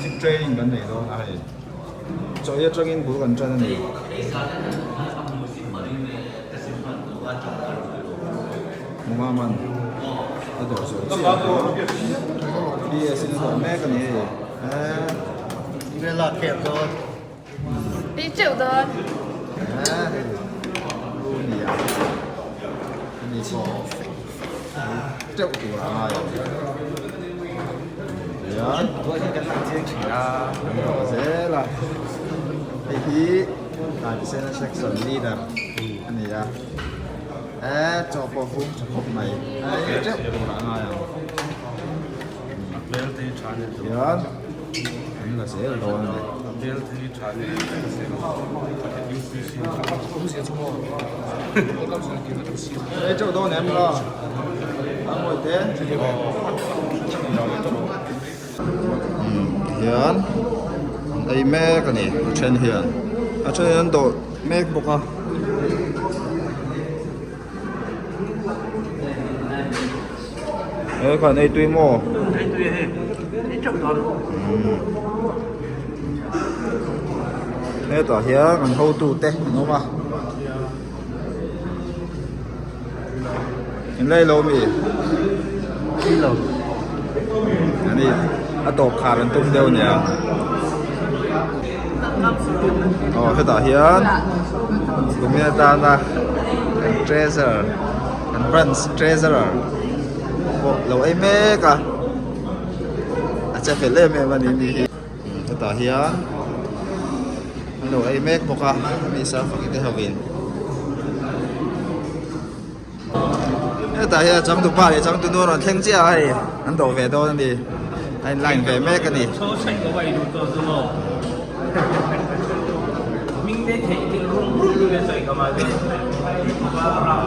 Leadership training kan nei dawn a hei. Chaw ei atangin bul kan tan a ni. Muma man a dawh zawh chiah a. PS in a dawh mek a ni hei. Eee. Ti teuh dawn. Teuh tur a ngai ang. Tihian an dawh zel a. Hei hi Tatisena section leader a ni a. E chaw pawh hung tha khawp mai. Hei teuh tur a ngai ang. Tihian an la zel dawn a ni. Ei teuh dawn em la a ngawi te tihian an ei mek a ni a then hian a then hian an dawh mek bawk a. He khan ei tui maw? Ei tui hei. Ei teuh dawn. Hetah hian kan hotu te an awm a. In lei lo mi? Ei lo. Ani a tawp khar an tum deuh nia. Aw hetah hian kumin atana kan treasure kan branch treasurer pawh lo ei mek a a che fel em em a ni mi hi hetah hian an lo ei mek bawk a mi sangfaki te ho in. Hetah hian changtupa leh changtunu a rawn thleng chiah a hei an dawh ve dawn a ni a in line ve mek a ni.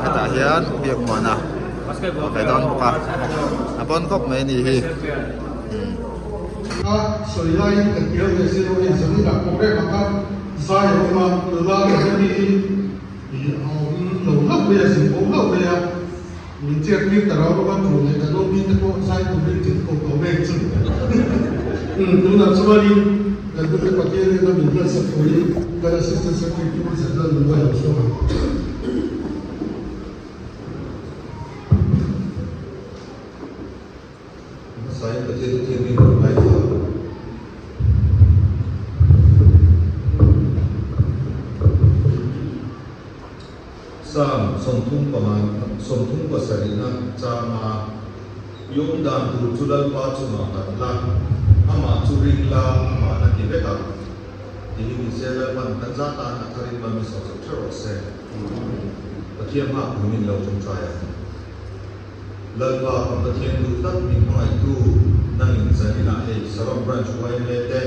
Hetah hian biakmuana a dawh ve dawn bawk a a bawn khawp mai a ni hi. A sawi laiin kan kir ve zir awm in zanin ah program ah khan zai a awm a nula leh hemi Ih a awm lo hlauh mai a, zin pawh hlauh mai a, min chet tir ta rau rau a, ṭul leh kan awm te pawh zai turin kan ko tawh mek chu. Umm tunah chuanin kan hnute Pathian ina min hmansak turin kan Assistant Secretary Pu Zahlan Lungdai lo sawi ang. Hmasain Pathian thu thiam in rawn ngaithla. Psalm 37 na changa i awm dan tur chu Lalpa chungah nghat la, amah chu ring la, amah na ti vek ang. Tihi ni se Lalpan kan za tan a tharin mal min sawhsak ṭha rawh se. Pathian hma kumin lo ṭawngṭai ang. Lalpa kan Pathian duh tak min hmangaihtu nangin zaninah hei Saron Branch yma te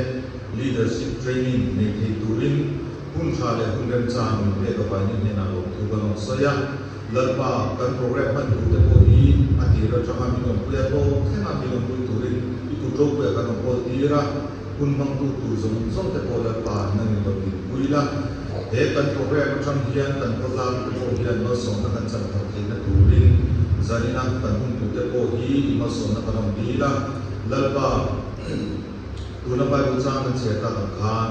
Leadership Training nei thei turin hun tha leh hun remchang min pek avangin hnenah lawmthu kan rawn sawi a. Lalpa kan program hman tur te pawh hi a tir atanga min awmpui a tawp thlenga min awmpui turin i kut ropuia kan rawn kawl tir a. Hun hmangtu tur zawng zawng te pawh Lalpa nangin lo dinpui la. He kan program atang hian kan khawtlang te pawh hian malsawmna kan chan thar theihna turin zanina kan hun tur te pawh hi i malsawmna kan rawn dil a. Lalpa, tuna Bible chang kan chhiar tak ang khan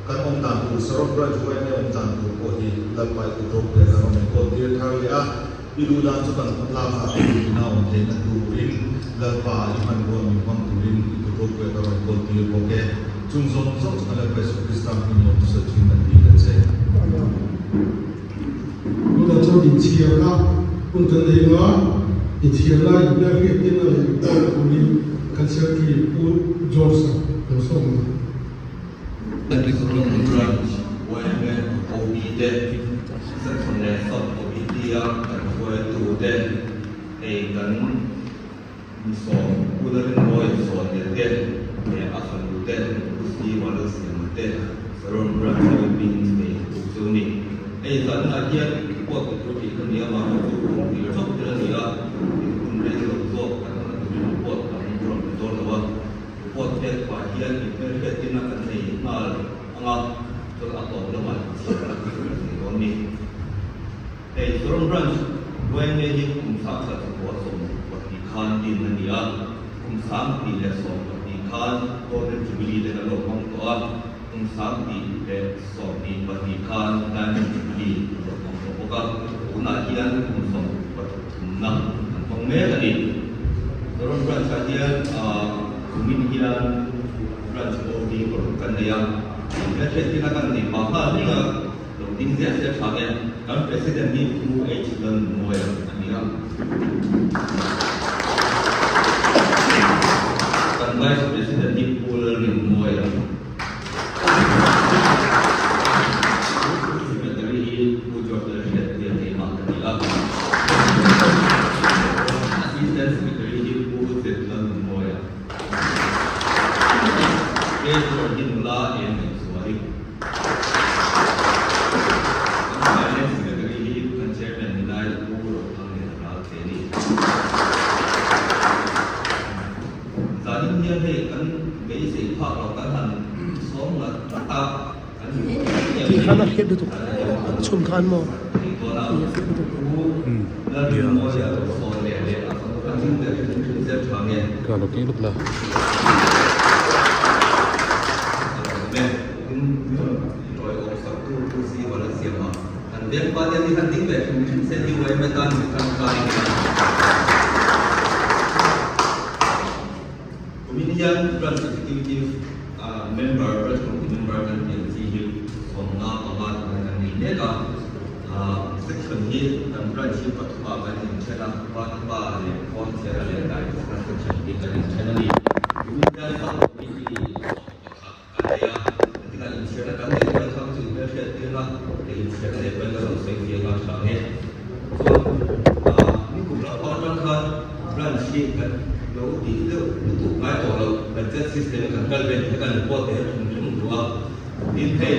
kan awm dan tur, Saron Branch yma awm dan tur pawh hi Lalpa i kut ropui kan rawn enkawl tir thar leh a. I duh dan chu kan khawtlang ah i duhna awm theihna turin Lalpa i hmanrua min hmang turin i kut ropui ka rawn kawl tir bawk e. Chung zawng zawng chu kan Lalpa Jesuh Krista hming lawm chu sawi thin kan ti ta che. Tunah chuan inchhiarna hun kan nei ang a, inchhiarna inhmelhriat tirna leh inpawlna turin kan Secretary Pu George-a lo sawm ang a. Recruitment Branch yma OB te, Section leh Sub Committee a kan hruaitu te, hei kan misawm Pu Larinrawi Sawnel te leh a fanu te Pu Steve-a Lalsiama te Saron Branch OB in chhei tuk chu a ni. Hei zanah hian report pe tur tih ka ni a, mahni chu kum tir chauh thil a ni a, hun rei lo zawk kan awmna turin report kan rawn pe dawn lo a. Report pek pah hian inhmelhriattirna kan nei nghal ang a, chuan a tawp lamah inchhiarna kan nei dawn ni. Hei Saron Branch yma hi kum 2027 khan din a ni a, kum 2022 khan Golden Jubilee te kan lo hmang tawh a, kum 2022 khan Diamond Jubilee kan lo hmang tawh bawk a, tunah hian kum 33na kan hmang mek a ni. Saron Branch ah hian kumin hian Branch OB paruk kan nei a, hriattirna kan nei pah nghal reng a. Lo ding ziah ziah tha e. Kan President hi Pu H Lalnunmawia a ni a. Kan Vice President hi Pu Lalrinmawia. Secretary hi Pu George Lalhriatpuia keimah ka ni a. Assistant Secretary hi Pu Z Lalnunmawia. Treasurer hi nula em Ngaihzuali. Kan Finance Secretary hi kan Chairman ni lai Pu Rothang leh Ral che a ni. Zanin hian hei kan beisei phak loh kan han sawm ngat ngat a, kan Tih khan a hriat lutuk chhun khan maw tih a hriat lutuk. Pu Lalrinmawia sawn leh leh a fanu kan ding ber hi thu zel tha nge? Ka lo tih lut la. Tin, tawi awm sak tu tu si huan a siam a, kan veng pa te hi han ding ve hrim hrim se DYM atan mi tangkai nia. Kumin hian Branch Executive Member, Branch Committee Member kan tih ang chi hi 55 tuna kan nei mek a. Section hi kan branch hi pathumah kan inthen a, Vanpa leh Kawngchera leh Daithuka section hi kan inthen a ni. Kumin hian Sub Committee 11. Kan nei a, hetiang inchhiarna kan neih chuan thang chu inhmelhriat tir a, leh inchhiarna neih pawn ka lo sawi fiah nghal tha ang e. Chuan nikum lam pang atang khan branch hi kan lo tih deuh lutuk ngai tawh lo, budget system kan kal ve tih kha kan report leh hrim hrim duh a. Tin hei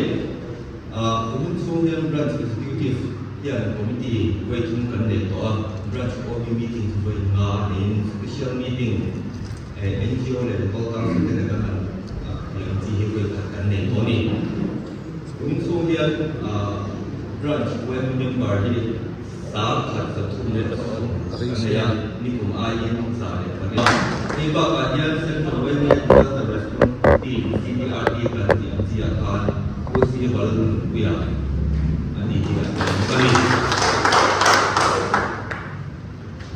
kumin chhung hian branch executive hian committee vawi thum kan nei tawh a, branch OB meeting chu vawi nga niin special meeting NGO leh local council te nen kan han tih ang chi hi vawi khat kan nei tawh a ni. Kumin chhung hian branch YM member hi 1330 kan nei a, nikum aiin 108. Hei bakah hian Central YM Disaster Response Team, CDRT, kan tih ang chi ah khan Pu Si Valnunpuia a ni hi a tel bawk a ni.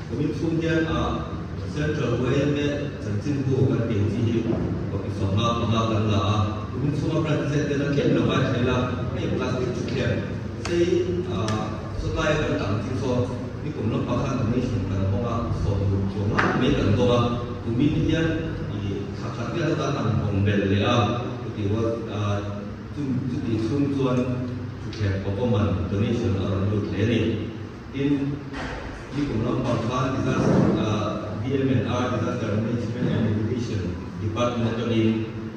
Kumin chhung hian a Central YMA chanchinbu kan tih ang chi hi copy 55 kan la a, kumin chhunga branch zet ten a tlem lo ngai thei la, hei plastic thutthleng sei sawtlai kan dah ang chi saw nikum lampang khan donation kan hawng a, 60 chuang lai mai kan dawng a, kumin hian ih thla khat vel atan han hawng belh leh a, chuti rual chutih chhung chuan thutthleng pawpawman donation a rawn lut hle a ni. Tin, nikum lampang khan Disaster DMNR, Disaster Management and Mitigation Department atangin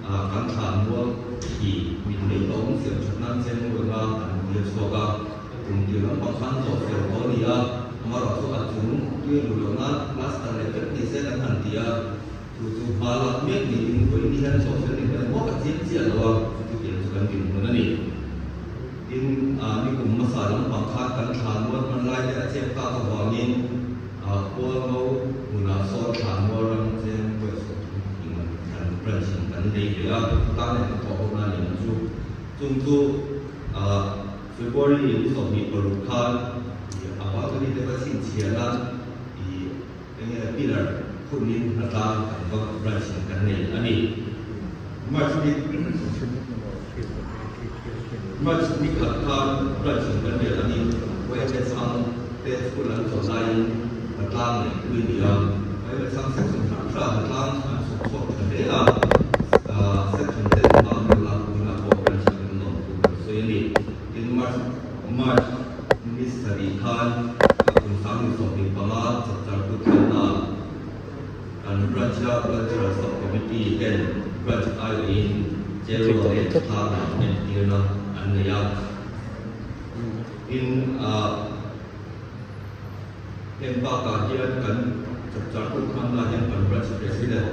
kan thlah mual khi mit mai a awm siam that nan chen ruanga an dil chhuak a. Kum tir lampang khan zawh fel tawh a ni a, amaherawh chu a chung tui luh loh nan plaster leh vek ni se kan han ti a, chu chu hma lak mek niin vawiin hian zawh fel ni hman emaw ka chiang chiah lo a, chutiang chu kan dinhmun a ni. Tin, nikum hmasa lampang khan kan thla mual hman lai te a chep tak avangin Kualngo hmunah sawn thla mual ram cheng vawi 30 in kan branch in kan nei ve a, tan leh hnathawh ho na ni ang chu. Chung chu February ni 26 khan a balcony te kha chhinchhiah nan eng nge pillar phunin hnatlang kan va branch in kan nei a ni. March ni March ni khat khan branch in kan rel angin YMS ang te school an chawlh laiin hnatlang neih pui a ni a. YMS ang section hrang hrang hnatlang an chhawp chhuak tha hle a, section te hma an lut a, tunah pawh branch in kan lawm thu kan sawi a ni. Tin, March March ni sarih khan kum 2025 chapchar kut hmanna kan branch a Cultural Sub Committee ten branch aiawhin Cheraw leh Thana entirna an nei a. Tin, heng bakah hian kan chapchar kut hmanna hian kan branch President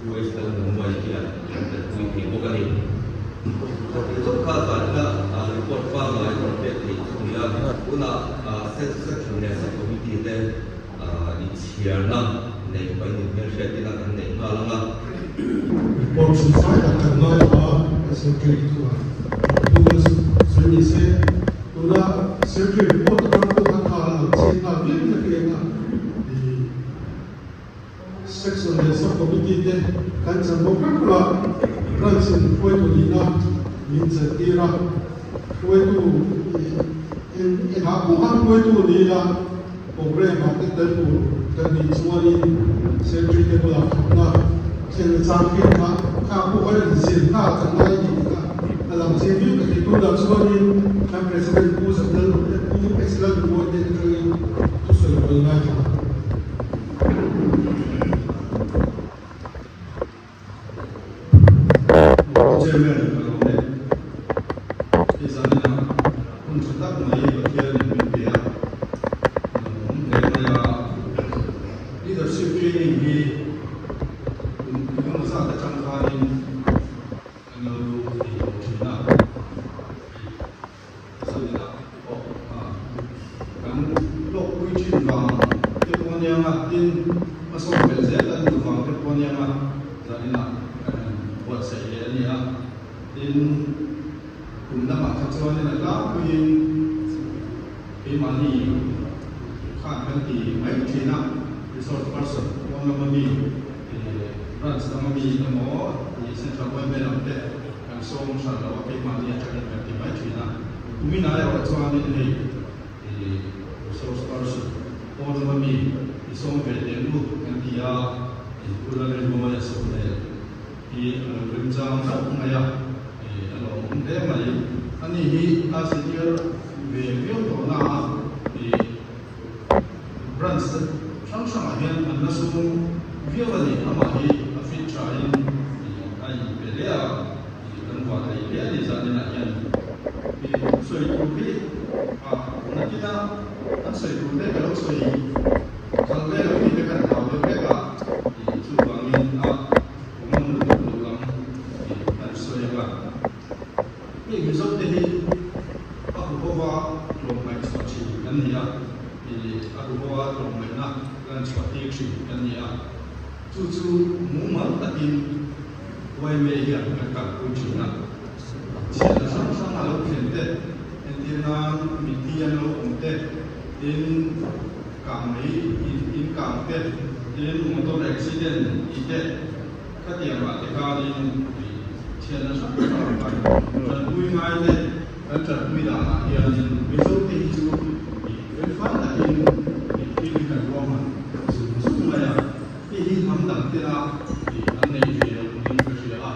Pu H Lalnunmawia hian an telpui thei bawk a ni. Chawp kha zanina report pangngai rawn pek theih chu a ni a, tunah section leh sub committee te. Inchhiarna neih pahin inhmelhriatna kan neih nghal ang a. Report chu fai tak kan ngai lo a, Secretary chuan thu a sawi ni se. Tuna Secretary report atang pawh khan kha a lang chiang nghal viau in a hriat a, Section leh Sub Committee te kan chan bawk vek a, Branch in hruaitu nihna min chelhtir a, hruaitu eng engah pawh khan hruaitu ni ila programme ah te tel tur kan nih chuanin Secretary te bulah thawkna thlen a chang thin kha kha pawh khan inzir nghal kan ngai tih kha a lang chiang viau ka ti. Tunah chuanin kan President Pu Zatlal Pu H Lalduhbawi te atangin thusawi kan ngaithla. Chairman ka lo ne. Hei zanin ah hun tha tak mai Pathian in min pe a, a lo awm hle mai a. Leadership training hi kum engemaw zat atang khanin kan lo ti tawh thin a. Zaninah pawh kan hlawkpui thin vang te pawh aniang a, tin hmasawn belh zel kan duh vang te pawh aniang a, zaninah kan han buatsaih leh a ni a. Tin, kum lamah kha chuanin a tlangpuiin keimahni khan kan ti mai thin a, resource person pawn lama mi, branch lama mi emaw Central yma lam te, Kan sawm hran lo a, keimahni atangin kan ti mai thin a. Kuminah erawh chuanin hei i resource person pawn lama mi i sawm ve teh lut kan ti a, i pu Lalrinmawia sawmhmel hi a lo rimchang hlauh mai a, i a lawmawm hle mai. Ani hi a senior ve viau tawh na a, i branch hrang hrangah hian an la sum viau a ni. Amah hi a fit thain a inpe hle a, kan vah thei hle a ni zaninah hian. Sawi tur hi a nakina an sawi tur te ka lo sawi khalh ve lo tih te kan hlau deuh vek a, chuvangin a awm lutuk lo lam kan sawi ang a. Hei Mizo te hi a huhova tlawmngaih chhuah thin kan ni a, a huhova tlawmngaihna lan chhuah tir thin kan ni a, chu chu mumal takin yma hian kan kalpui thin a. Chhiatna hrang hrang a lo thlen te, entir nan mitthi an lo awm te, tin kang mai in kang te, tin motor accident tih te, Khatiang ah te khanin thianna hrang hrang kan tanpui ngai te kan tanpui dan ah hianin Mizo te hi chu felfai takin thil hi kan ruahman zung zung mai a, hei hi hnam dang tena an nei ve loh niin ka hria a,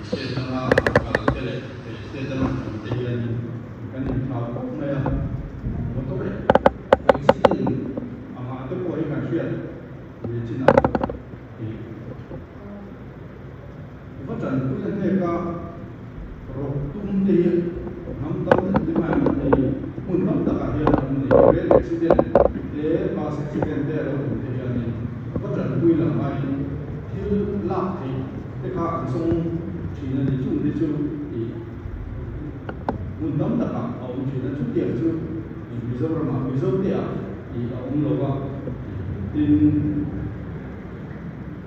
state danga kal te leh state danga awm te hianin kan inthlau khawp mai a, motor accident angah te pawh hi kan hriat ve chin ah. Va tanpui a hnek a, rawk tum te hi hnam tam tak te mai an nei. Hmun tam takah hian an nei. Rail accident te, bus accident te a lo awm te hianin va tanpui lah ngaiin thil lak theih te kha an sawng thin a ni. Chung te chu ih hmun tam takah a awm thin a, chutiang chu ih Mizoramah Mizo te ah ih a awm lo va, tin.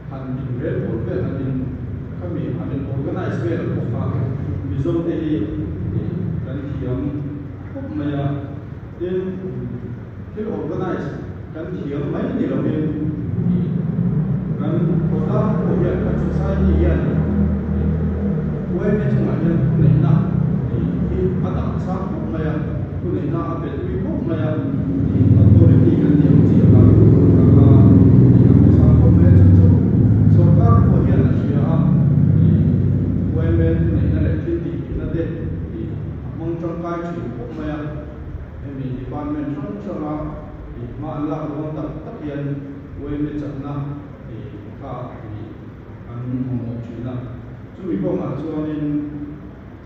Han inrel pawl vel han in khami han in organize vel pawh kha Mizo te hi kan thiam khawp mai a, tin thil organize kan thiam mai ni lovin kan khawtlang pawh hian kan society hian yma chungah hian thuneihna hi a dah chang khawp mai a, thuneihna a pe tui khawp mai a. Authority kan tih ang chi a kha kha tih ang sang khawp mai a, chu chu sorkar pawh hian a hria a, yma thuneihna leh thil tih theihna te a hmang tangkai thin khawp mai a, hemi department hrang hranga hma an lak dawn tak tak hian yma chakna kha an mamawh thin a, chumi kawngah chuanin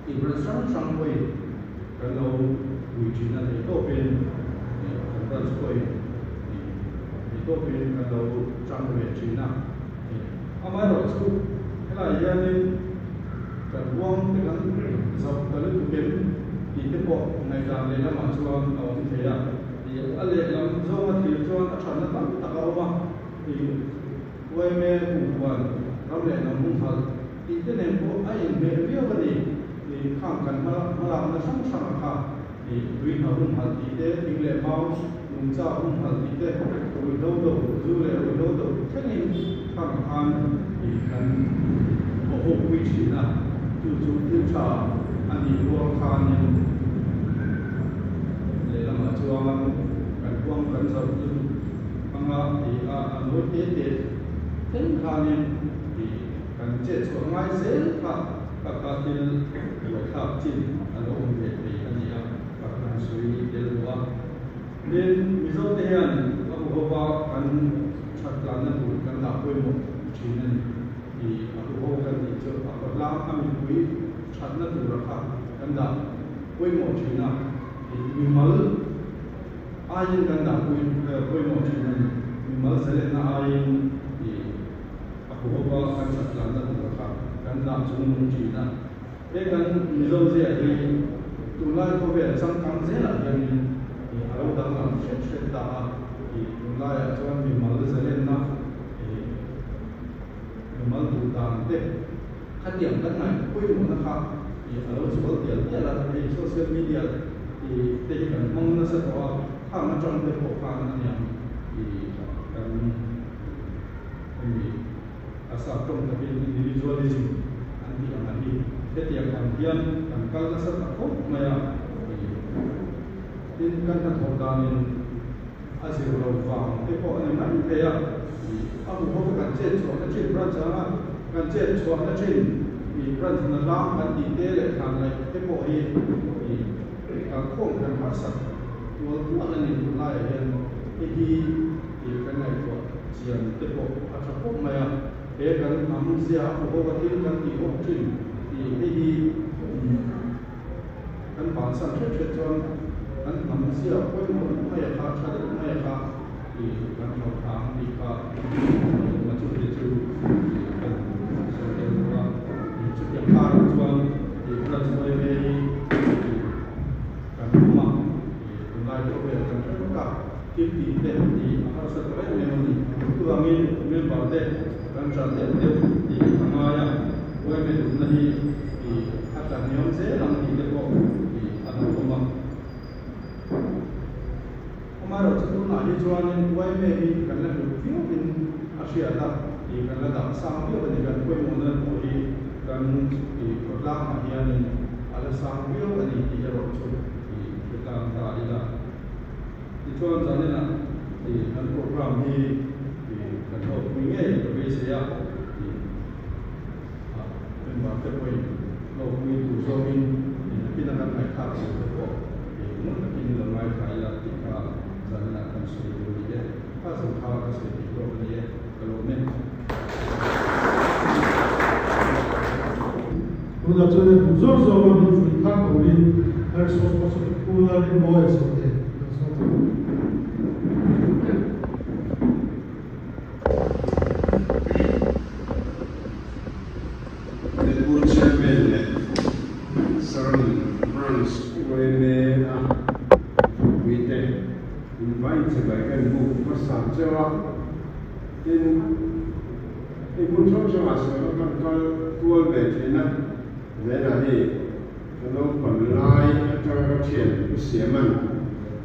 Branch hrang hrang pawhin kan lo pui thin a thei tawpin kan branch pawhin thei tawpin kan lo tang ve thin a. Amaherawhchu helai hianin kan huang te kan zauh ta lutuk em tih te pawh ngaihdan leh lamah chuan a awm thei a. A lehlam zawnga thlir chuan a thatna tam tak a awm a, yma kumhuan ram leh hnam humhalh tih te nen pawh a inhmeh viau a ni. Khang kan hmalakna hrang hranga kha tui hna humhalh tih te, thing leh mau nungcha humhalh tih te, ruihhlo do, zu leh ruihhlo do thlengin khang khan kan awhawpui thin a, chu chu thil tha a nih rual khanin lehlamah chuan kan huang kan zoh lutuk anga a a nawi te te thleng khanin kan chet chhuah ngai zel kha ka kha thil buaithlak chin a lo awm ve thei a ni a, ka han sawi tel duh a. Tin, Mizote hian a huhova kan that tlanna tur kan dah pawimawh thin a ni. I a huho kan tih chu a khawtlang a mipui thatna tura kha kan dah pawimawh thin a, i mimal aiin kan dah pawimawh thin a ni. Mimal zalenna aiin i a huhova kan that tlanna tura kha kan dah chungnung thin a. He kan Mizo zia hi tunlai khawvel changkang zelah hianin a lo danglam hret hret ta a, tunlaiah chuan mimal zalenna, mimal duh dan te khatiang kan ngaih pawimawhna kha a lo zual tial tial a, hei social media te hi kan hmang nasa tawh a, khang atang te pawh khan aniang kan hemi. A sap tawng takin individualism an tih ang a hi. Hetiang ang hian kan kal nasa ta khawp mai a. Tin, kan hnathawh danin a zir lo vang te pawh a ni mai thei a. A hmu ho kan chet chhuahna thin branch anga kan chet chhuahna thin branch hna hlang kan tih te leh thlan laih te pawh hi kalkhawm kan harsat tual tual a ni tunlaiah hian hei hi kan ngaihtuah chian te pawh a tha khawp mai a, he kan hnam zia a hmu ho a thil kan tih awk thin tih hei hi kan bansan hret hret chuan kan hnam zia pawimawh deuh mai a kha, tha deuh mai a kha tih kan hlau thang tih kha a chu te chu kan sawi tel bawk a, chutiang karah chuan branch yma hi kan awm a, tunlai khawvel kan hre vek a. Thil tih te tih a harsa ta reng em a ni. Chuvangin member te kan ṭan deuh deuh tih a ngai a, yma duhna hi tih a tla hniam zel ang tih te pawh tih a hlauhawm a. Amaherawhchu tunah hi chuanin yma hi kan la hlut viauin a hriat a, tih kan la dah sang viau a ni. Kan pawimawhna pawh hi kan tih khawtlangah hianin a la sang viau a ni tih erawh chu tih hre tlang ta ila. Tichuan zaninah kan program hi kan hlawkpui ngei ka beisei a, member te pawhin hlawkpui tur zawngin nakin a kan ngaihthlak tur te pawh ngun takin lo ngaithla ila tih kha zaninah kan sawi tur a ni e. Kha zawng kha ka sawi theih tawk a ni e, ka lawm e. Tunah chuan hei duh zawk zawk a min fuih thar turin a resource person Pu Lalrinmawia sawi thei kan sawi thei. Manipur Chairman leh Saron Branch yma a thawkpuite invai chibai kan buk hmasa cheu a, tin, Hei hmun hrang hrangah sawi kan kal kual ve thin a, Zena hi ka naupang lai atanga ka thian Pu Siaman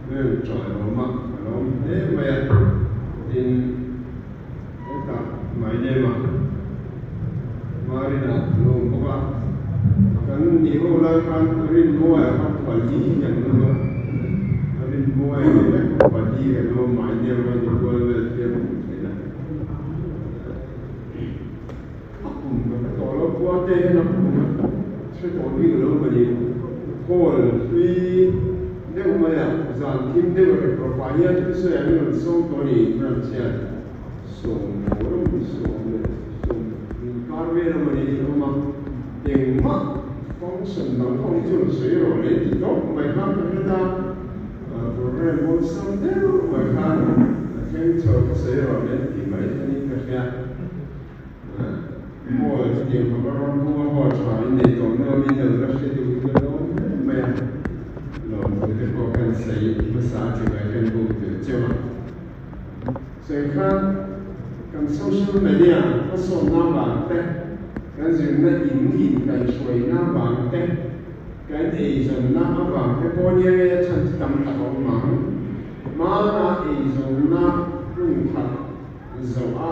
min rawn chawi awm a, ka lo awm hle mai a, tin hetah my name ah Marina a lo awm bawk a, kan nih ho lai khan Rinmawia kha pali kan awm a, Rinmawia leh pali kan awm a, my name a ni kual vel fiam thin a. A kum ka hre tawh lo, khua te hian a kum a hre tawh bik lo mani. Hall hlui deuh mai a, zan thim deuh a rep rawh pah hian thusawi an rawn sawm tawh a ni branch hian sawm pawl a ni sawm leh sawm inkar vel a mani a awm a, engmah function dang ho hi chu rawn sawi rawh le ti tawp mai khan ka hre ta. Program awlsam deuh mai khan a thleng chho ka sawi rawh le tih mai a ni ka hria. Hall chutiang khawpa ram hung a hall tha in nei tawh nuam in lo la hre duh hi ka lawm hle mai a. Lawmtu te pawh kan sawi hmasa a chibai kan buk. social media hmasawnna vang te, kan zirna in inkaihhruaina vang te, kan eizawnna avang te pawh nia nge a chhan chu tam tak a awm ang. Hmana eizawnna hmun khat zawh a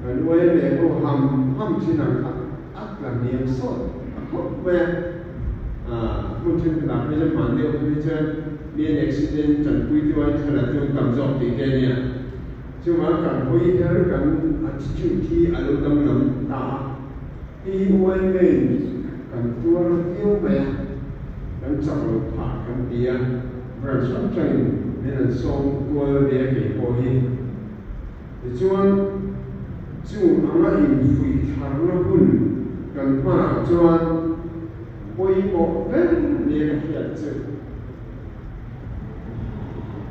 kan uai leh ho ham ham thin ang kha a tla hniam sawt ta khawp mai a. Hmun thenkhatah phei chuan hman deuh phei chuan mi an accident tanpuitu aiin thla la tu an tam zawk tih te a nia. Chuvang kan hawi her kan attitude hi a lo danglam ta a, hei hi uai ngei kan tuar viau mai a, kan chak lo phah kan ti a, branch hrang hrangin min an sawm kual ve a kei pawh hi. Tichuan, chu anga infuih tharna hun kan hmanah chuan pawimawh ber nia ka hriat chu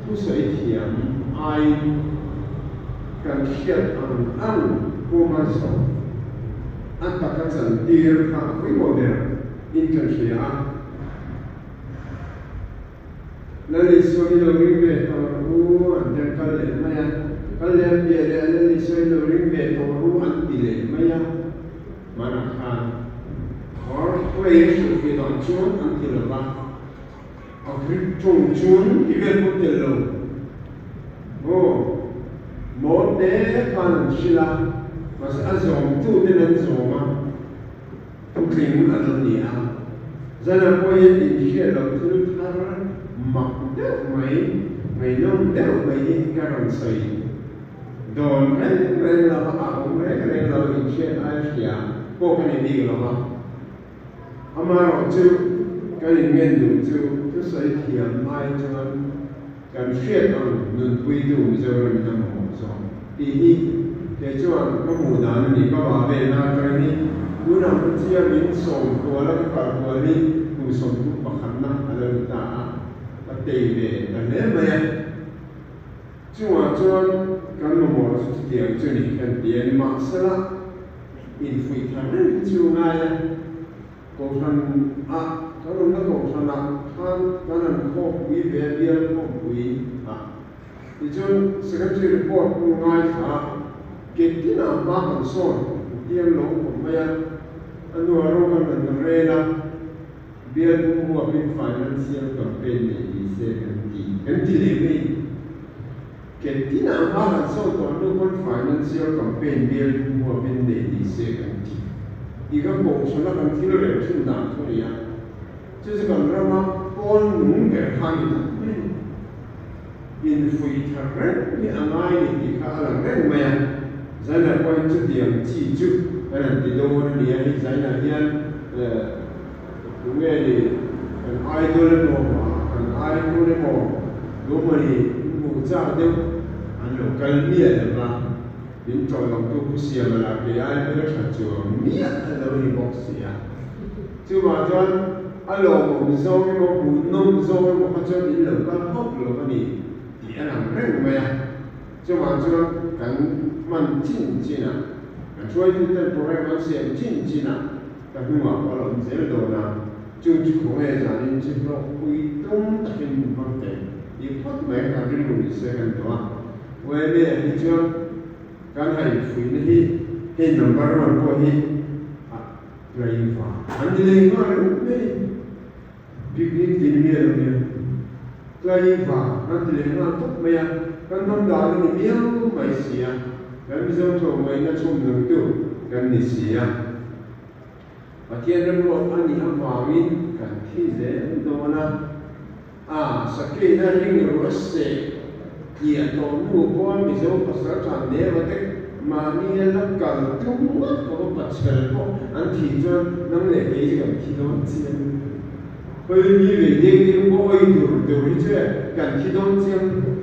thusawi thiam aiin kan hriat ang ang pawma zawh a taka chantir kha a pawimawh ber in kan hria a. Lal Isua hi lo ring ve tawh rawh u an ti a, kal leh mai a. Kal leh an piah leh a, Lal Isua hi lo ring ve tawh rawh u an ti leh mai a. Hmanah khan Or Huei a hrilh ve dan chuan an ti lo va, a Greek tawng chuan ti vel pawh tel lo. Aw, maw te khan an hrilh a, mahse a zawmtuten an zawm a. Thutling a lo ni a, zana pawhin inhriat loh thil thar mak deuh mai, ngaihnawm deuh mai hi ka rawn sawi dawn reng reng lo a, a awm reng reng lo inhriat ai hria pawh ka ni bik lo a. Amaherawhchu kan inngen duh chu thusawi thiam ai chuan kan hriat ang nunpuitu Mizoram in a mamawh zawk tih hi kei chuan ka hmuh dan a ni. Ka vah ve na atangin hi tunah hun chia min sawm kual a ka kal kual hi kum 31 na a lo ni ta a, ka tei ve ta hle mai a. Chungah chuan kan mamawh chu chutiang chu ni kan ti a ni. Mahsela infuih thar reng hi chu ngai a. Kohhran ah kan awmna kohhran ah khan kan han khawmpui ve a, bial khawmpui ah. Tichuan Secretary report pawh ngaithla a, ke tinah hma kan sawn tiang lo khawp mai a, a hnuah ro kan han rel a, bial pum huapin financial campaign neih ni se kan ti, kan ti leh mai. Ke tinah hma kan sawn tawh hnu pawn financial campaign bial pum huapin neih ni se kan ti. Tih kan kohhran a kan thil rel thin dan chu a ni a, chu chu kan rama pawn nung ber kha a ni tak mai a ni. Infuih thar reng hi a ngai ni tih kha a lang reng mai a, Zaina pawhin chutiang chi chu kan han ti dawn a ni a, hei Zaina hian tunge ni kan idol emaw kan icon emaw tumawni hmuh chak deuh an lo kal miah lo va. Min tawh lo tu pu siam a la kei ai hmel tha chuang miah a lo ni bawk si a. Chuvang chuan a lawmawm zawng emaw hmuhnawm zawng emaw kha chuan in lo kal hawk lo a ni tih a lang reng mai a. Chuvang chuan kan hman chin chin a, kan hruaitu ten program an siam chin chin a, ka hnungah pawh a la awm zel dawn a, chung chu khawnge zanin chu hlawkpui tum takin min hmang teh tih phawt mai kan rilru ni se kan duh a. Uaime ah hi chuan kan han infuihna hi hei number one pawh hi a tlaiva an ni leh nghal reuh mai picnic tih ni miah lo nia tlaiva kan ti leh nghal tawp mai a kan hnam dan a ni miau mai si a kan Mizo tlawmngaihna chhawm nungtu kan ni si a Pathian remruat a nih avangin kan thi zel dawn a. A, Sakei-na ring ruah seh tliah tawh hnu pawn Mizo pasal than deuh te mahni a la kal tum ngawt khawp a pachhel pawh an thih chuan nang leh kei chu kan thi dawn chiang. Khawi mi ve deng deng pawh awi tur tur hi chu e kan thi dawn chiang lutuk.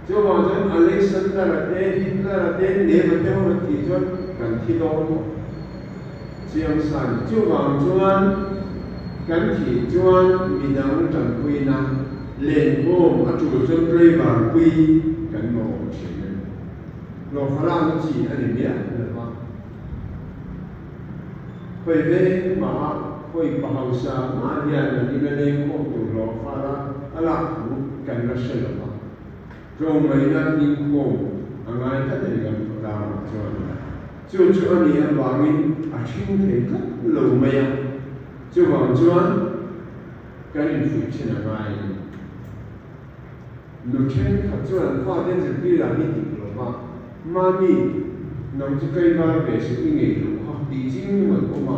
Chuvang chuan Alexander-a te Hitler-a te Neva te ho an thih chuan kan thi dawn khawp. Chiang san, chuvang chuan kan thih chuan midang tanpuina lenkhawm a tul chuan driver pui kan mamawh thin a ni. Hlawhfa lakna chi a ni miah lo va. Khawi veng maha khawi pa hausa mah hian an ina lengkhawm tur hlawhfa lak a lak thu kan la hre lo va. Tlawmngaihna hmingkhawm a ngai tlat a ni kan. tlangah chuan. Chu chu a nih avangin a ṭhing thei tlat lo mai a, chuvang chuan kan infuih ṭhin a ngai a ni. Nu ṭhenkhat chuan an fate zirtir ah hi dik lo va, Mami, nang chu tlaivar ve suh i ngei loh kha tih ching an awm a.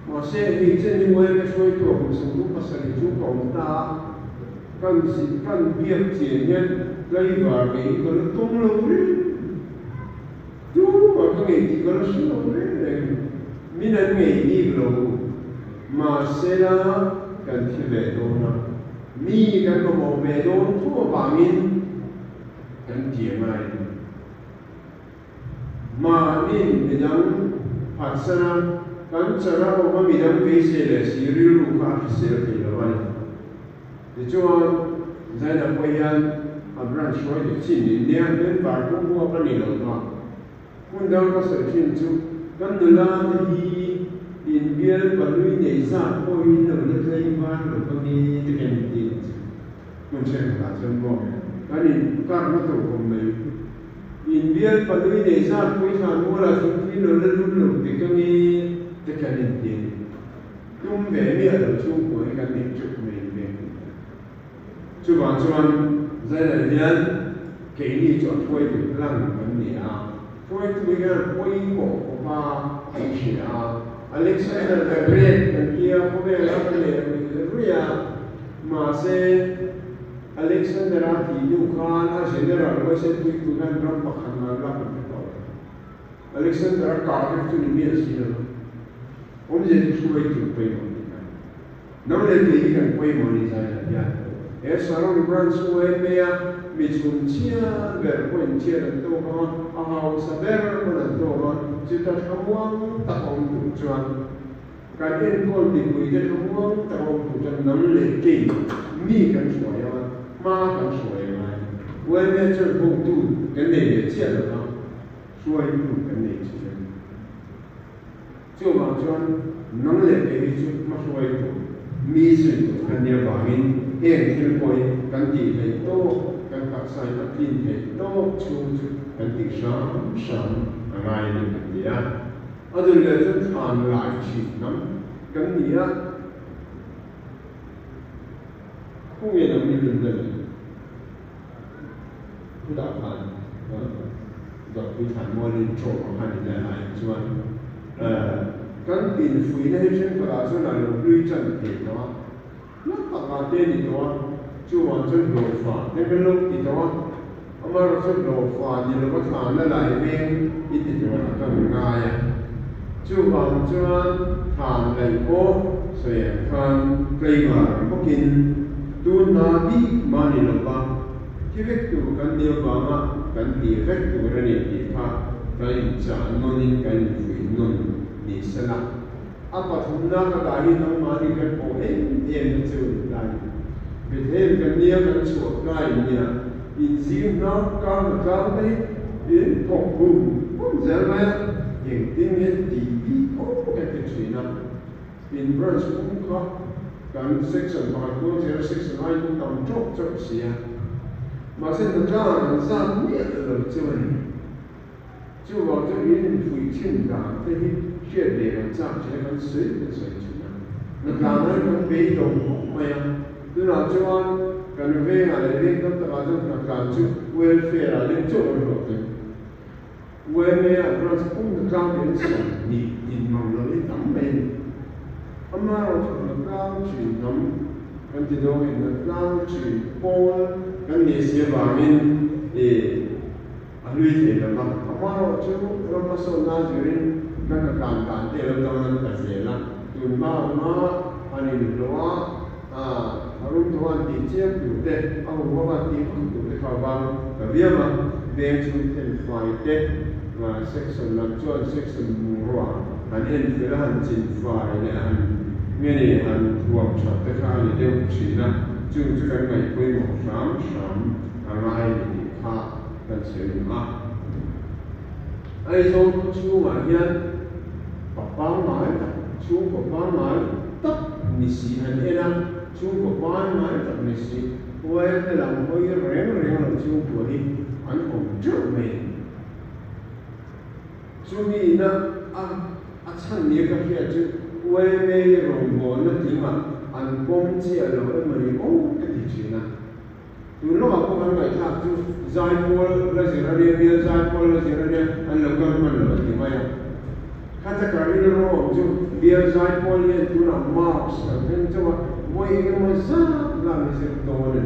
Mahse, hei chen hi uaia ka hruaitu a kum 37 chu ka awm ta a, kan kan biak chian hian tlaivar ve hi ka la tawng lo reng. Tumah ka ngei tih ka la hre lo reng reng. Min an ngei bik lo. Mahsela, kan thi ve dawn a, mi kan mamawh ve dawn thu avangin kan ti a ngai. Mahni'n midang phatsan a, kan chara awm a midang beisei leh si rilru kha a hrisel thei lo a ni. Tichuan, Zaina pawh hian a branch hruai duh chin in nia member pawh huap a ni lo va. Hmun dang ka sawi thin chu kan nula te hi inbial pahlui nei zat pawhin lo la tlei var lo ka nge te kan inti ang chu. Hmun thenkhatah chuan maw kan inkarna tur awm mai. Inbial pahlui nei zat pawisa mualah thingpui lo la lut lo ti ka nge te kan inti a ni. Tum ve miah lo chhungkua hi kan nei teuh mai ni veng tih hi. Chuvang chuan Zainah hian keini chu a hruaitu hlang kan ni a, hruaitu hian pawimawh khawp a an hria a. Alexander the Great kan tia khawvel a ka leh ruih ruih a, mahse Alexander-a tih hnu khan a general huaisenpuitu hian ram pakhat ngan lak an hre tawh lo. Alexander-a kah vek chu ni miah si lo. Awmzia chu hruaitu pawimawh tih kha a ni. Nang leh kei hi kan pawimawh ni zaiah hian he Saron Branch YMA-a mi chhun chhiat ber pawhin chhiat an tawk ang a, a hausa ber pawn an tawk a, chuta thlamuang tak a awm tur chuan kan enkawl mipuite thlamuang tak a awm tur chuan nang leh kei mi kan hruai ang a, hma kan hruai ang a, YMA chuan hotu kan nei leh chiah lo va, hruaitu kan nei thin a ni. Chuvang chuan nang leh kei hi chu hmahruai tur, mi zui tur kan nih avangin heng thil pawh hi kan tih theih tawk, kan taksain a tlin theih tawk chhung chu kan tih hram hram a ngai a ni kan ti a. A dun leh chu thlan lai thin hnam kan ni a, khawnge lam ni lun la ni? Chutah khan Dawrpui Thlanmualin chaw a han inleh lai chuan kan infuihna hi thenkhatah chuan a lo hlui tan thei tawh a, hla takah te a ni tawh a, chuvang chuan hlawhfa te kan lo ti tawh a, amaherawhchu chuan hlawhfa ni lova thlan la lai veng i ti turah ka ngai a, chuvang chuan thlan laih pawh sawi ang khan tlaivar bawkin tun hna bik mah ni lova thi vek tur kan ni avanga kan ti vek tur a ni tih kha kan inchah nawnin kan infuih nawn ni sela. A pathumna ka dah hi nangmahni kan pawh em em na chu a ni ta ni. Bethlehem kan nia kan chhuah tlai nia inzing hna kar hna tlang te hi in thawk hum hum zel mai a, engtin nge tih bik aw kan ti thin a. In branch pum kha kan section pakhat kuang zel section ai in tam tawk chauh si a, mahse hna tlangah kan zat miah lo chu a ni. Chuvang chu in infuih thin dan te hi hriat ve kan chak thin a, kan sawi kan sawi thin a. Hnatlana hi kan beidawng khawp mai a, tunah chuan kan vengah leh veng tam takah chuan hnatlan chu welfare ah lem chauh an hlawh thei. YMA ah branch pum hnatlang te an 20 in mang lo hi tam mai a ni. Amaherawhchu hnatlang thin hnam kan ti dawngin hnatlang thin pawl kan nih si avangin ih A hlui thei lo va, amaherawh chu ram hmasawnna zirin kan hna tlan dan te a lo danglam ta zel a, tun hma hma han inhlawh a, a rum tawh an tih chiam tur te, a huham an tih vak tur te kha vang ta viau a, veng chhung thenfai te, section lam chuan section bungrua han en fel a, han chinfai leh han nge ni han thuam that te kha a ni deuh thin a, chung chu kan ngaih pawimawh hram hram a ngai ni tih kha. Kan sawi duh a. Aizawl khaw chhungah hian pa pangngai tak, chhungkaw pangngai tak ni si han en a, chhungkaw pangngai tak ni si, uaia te lam hawi reng reng lo chhungkua hi an awm teuh mai a ni. Chumi ina a a chhan nia ka hriat chu yma rawngbawlna tlingah an pawm chiah lo emaw ni aw ka ti thin a. Tun lawkah pawh kan ngaihthlak chu zaipawl la zir a nia, bial zaipawl la zir a nia, an lo kal hman lo a ti mai a. Khata ka rilru awm chu bial zaipawl hian tunah marks kan thleng chauh a, vawi eng emaw zat la an zir dawn a ni.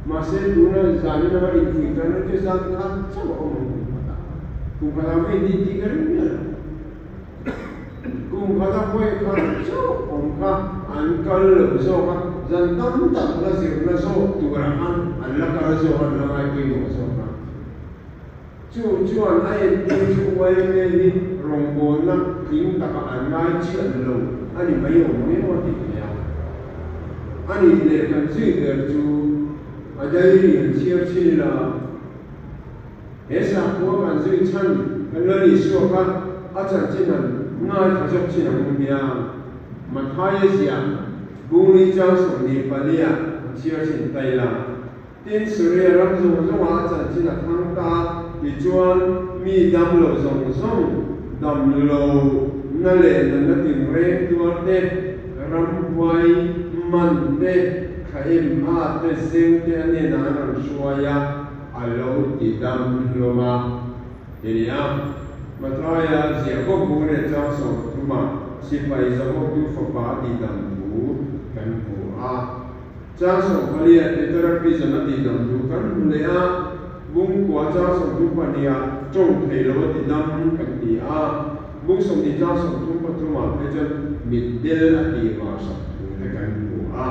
Mahse tuna zanin anga infuih tan chu zan khat chauh a awm ang kum khatah. Kum khatah vawi ni tih ka ring miah lo. Kum khata vawi khat chauh awm kha an kal lo zawk a, zan tam tak la zirna zawk turah khan an la kal zawk a, an la ngai pawimawh zawk a. Chu chuan a entir chu yma hi rawngbawlna tling takah an ngai chiah lo a ni mai awm ang emaw tih theih a. A nih leh kan zui ber chu a diary an chhiar chhin ila. He sakhua kan zui chhan kan lo ni suak a, a chanchin han ngaithla zawk chin ang u nia. Mathaia ziah Bungli chang 24 an chhiar chin ta ila. Tin, Suria ram zawng zawngah a chanchin a thang ta tichuan mi dam lo zawng zawng dam lo na leh natna tinreng tuar te, ramhuai man te, thlaem a te, zeng te a hnenah an rawn hruai a. A lo ti dam hlawm a, ti ni a. Mathaia ziah bawk bu leh chang 30 ah sipai zahawktu fapa a tih dam thu kan hmu a. Chang 14 ah Petera prison a tih dam thu kan hmu leh a. Bungkua chang 32 ah tawng thei lo a ti dam kan ti a. Bung 20 chang 33 ah phei chuan mitdel a tih varsak thu te kan hmu a.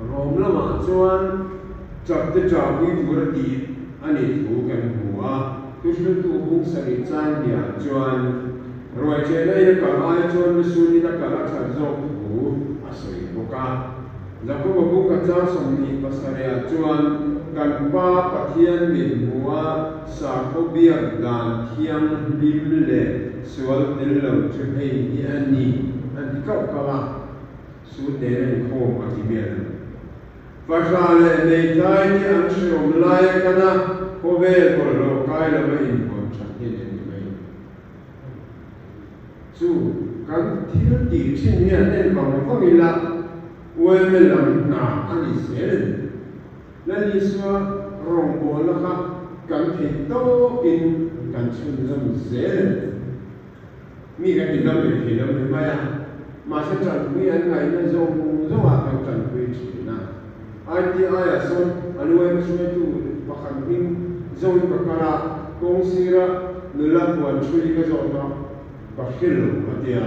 Rom lamah chuan chak te chahpui tur a tih a nih thu kan hmu a, thuhriltu bung sarih chang hniah chuan ruaichehna in a kal ai chuan lusun in a kal a that zawk thu a sawi bawk a. Jakoba bung ka chang 27 ah chuan kan Pa Pathian mit hmu a sakhaw biak dan thianghlim leh sual tel lo chu hei hi a ni a ti kauh kauh a. Sut nen a inkhawm a ti miah lo. Fahra leh hmeitlai te an hreawm lai a kan a, khawvel bawlhhlawh kai lova invawn that hi leh ni mai. Chu kan thil tih thin hian en vang vang ila uaime lam hna a ni zel a ni. Lal Isua rawngbawlna kha kan theih tawkin kan chhunzawm zel a ni. Mi kan ti dam leh thei lo ni mai a, mahse tanpui an ngaihna zawng zawngah kan tanpui thin a. ITI ah sawn an uaim hruaitu pakhat hming zawngin ka kal a, kawng sira nula puan thui ka zawt a, ka hre lo a ti a.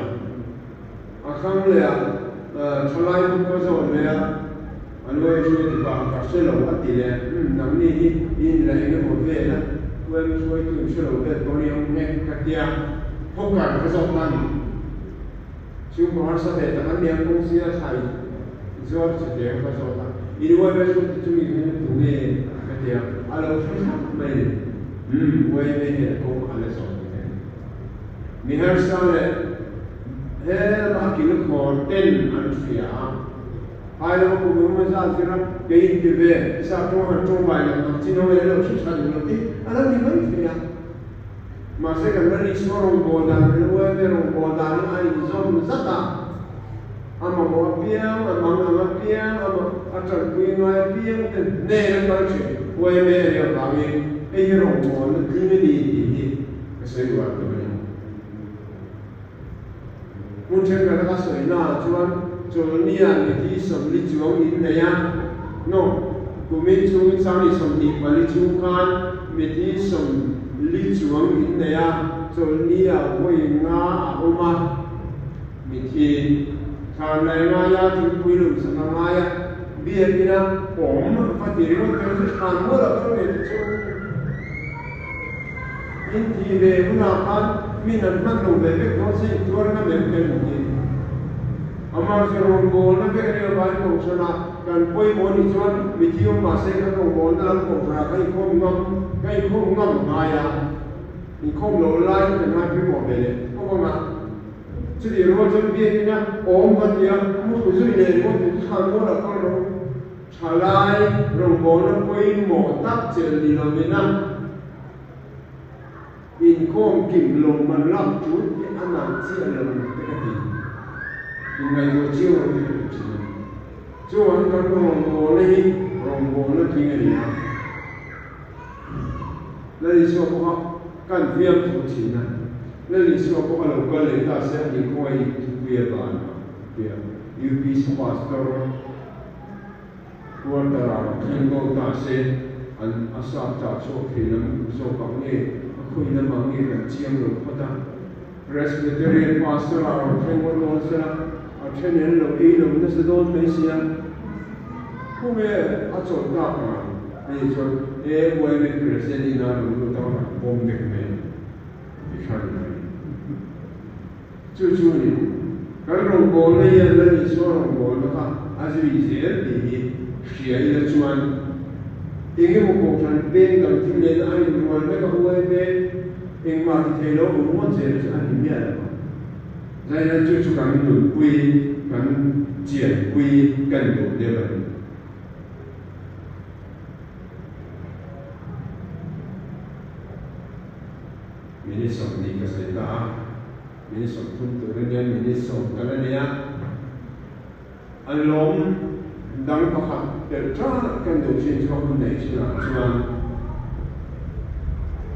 A thlang leh ah thalai bawk ka zawt leh a, an uaim hruaitu pa ka hre lo a ti leh, umm nangni hi i inla eng emaw vel a, uaim hruaitu in hre lo vel pawh ni ang nghe ka ti a. Hawkar ka zawk ta ni. Chhungkaw harsa ve tak an nia kawng sira thlai zuar che teng ka zawt a, in uai ve hruai te chu mi hming tu nge ka ti a, a lo hre thlap mai ni. Umm uai ve hian a kawng a la zawt ni thei. Mi harsa leh he lama a kil khawr ten an hria a, phai lama kum engemaw zat zira kei in ti ve, sa tawng han tawngvai lo tak chin ho e lo hre tha duh lo tih a lo ni mai thei a. Mahse kan la Isua rawngbâwl dan leh uaime rawngbâwl danin a inzawm zat a, a mamawh apiang, a mang ang apiang, a a ṭanpui ngai apiang te hnen a kal ṭhin uaime a nih avangin hei hi rawngbâwlna tling a ni tih hi ka sawi uar tur a ni. Hmun ṭhenkhat a ka sawi naah chuan chawlhnia mithi 40 chuang in nei a, no, kumin chhungin 2024 chhung khan mithi 40 chuang in nei a, chawlhnia vawi nga a awm a, mithi thlan lai ngaia thingpui lum sak a ngai a, biakina awm va ti ringawt kher chu thlan mual a kal ve te chu. In tih ve hunah khan min an hman lo ve vek dawn se intuar ngam em kan ti. Amah chu rawngbawlna vek a nih avangin kohhranah kan pawimawh a nih chuan mithi awm mah se kan rawngbawlna lam kohhranah kan inkhawm ngam kan inkhawm ngam ngai a, inkhawm loh laiin kan ngai pawimawh ve leh khawp ang a. Chutih rual chuan biakina awm va tia mu zui leh ringawt tur chu thlan mual a kal rawh u. Thalai rawngbawlna pawimawh tak chelh ni lovin a. Inkhawm kim lo man lak tul hi a nal chiah lo te ka ti. Inngaihtuah chiang rawh hi ka ti thin a ni. Chuan kan rawngbawlna hi rawngbawlna tling a ni a. Lal Isua pawha kan fiam thu thin a, Lal Isua pawh a lo kal leh ta se a ni khawngaih thupui a ban a tia UPC Pastor Quarter-ah thleng bo ta se an a sap chah chhuak thei lam zawk ang nge a khawi lam ang nge kan chiang lo phawt a. Presbyterian Pastor-ah rawn thleng ngawt dawn sela a then an lo ei lo nasa dawn mai sia. Khawnge a chawlh tak ang hei chuan AYM President ina rawn lut a rawn pawm vek mai ang ti hran mai. Chu chu ni, kan rawngbawlna hian Lal Isua rawngbawlna kha a zui zel tih hi hria ila chuan eng emaw kohhran peng dang thil nen a inrual vek a huai ve, engmah ti thei lo awm ngawt zel chu a ni miah lo ang. Zaina chu chu kan nunpui, kan chianpui, kan duh deuh a ni. Minute 20 ka sawi ta a, minute 30 tur a nia, minute 10 kal a nia. An lawm dang pakhat telh ṭan kan duh chin chu a hun neih chinah chuan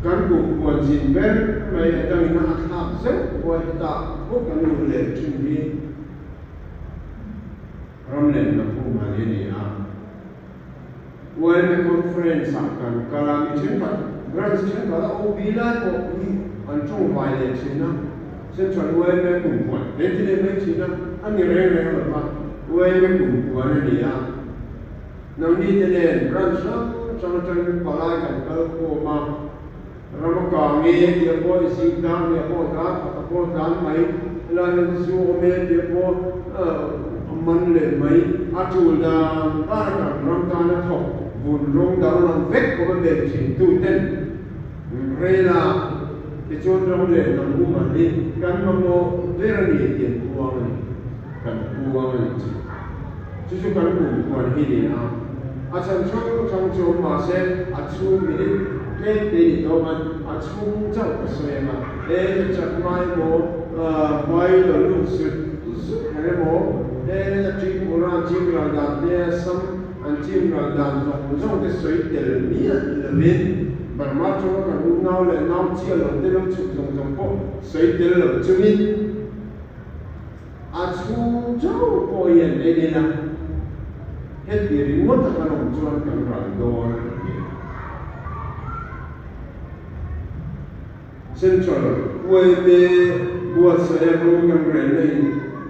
kan kum puan zin ber mai atangin a thlak zeuh pawh hetah pawh kan luh leh ṭhin hi ram leh hnam humhal hi a ni a. Yma Conference ah kan kal a, mi thenkhat branch thenkhat a OB lai pawh hi an tawngvai leh thin a, Central yma kumpuan he ti leh mai thin a, a ni reng reng lo va, yma kumpuan a ni a, nangni te nen branch hrang hrang atangin palai kan kal khawm a, Rama kang e tia pawh i zing dar leh pawh tlan khat a pawh tlan mai, helai hian zu awm e tia pawh a man leh mai, a tul dan dan a kan ram tana thawk vun rawng danglam vek pawh a bei thin tu ten rela tichuan ram leh hnam human hi kan mamawh ber a ni tih an puang a ni, kan puang a ni chu. Chu chu kan kumkhuan hi ni a, a chhan hrang hrang chu awm mahse a chhung minute tlem te ni tawh man a chhung chauh ka sawi ang a, he ta chak mai emaw hmai lo lut zut zut kher emaw, he ta Tripura chim ral dan te Assam an chim ral dan zawng zawng te sawi tel miah lovin Burma atanga kan unau leh nau chiah lo te lo chhuk zawng zawng pawh sawi tel lo chungin, A chhung chauh pawh hi an en ila, heti ringawt a kan awm chuan kan ral dawn a ti. Central yma buatsaih a ro kan relna in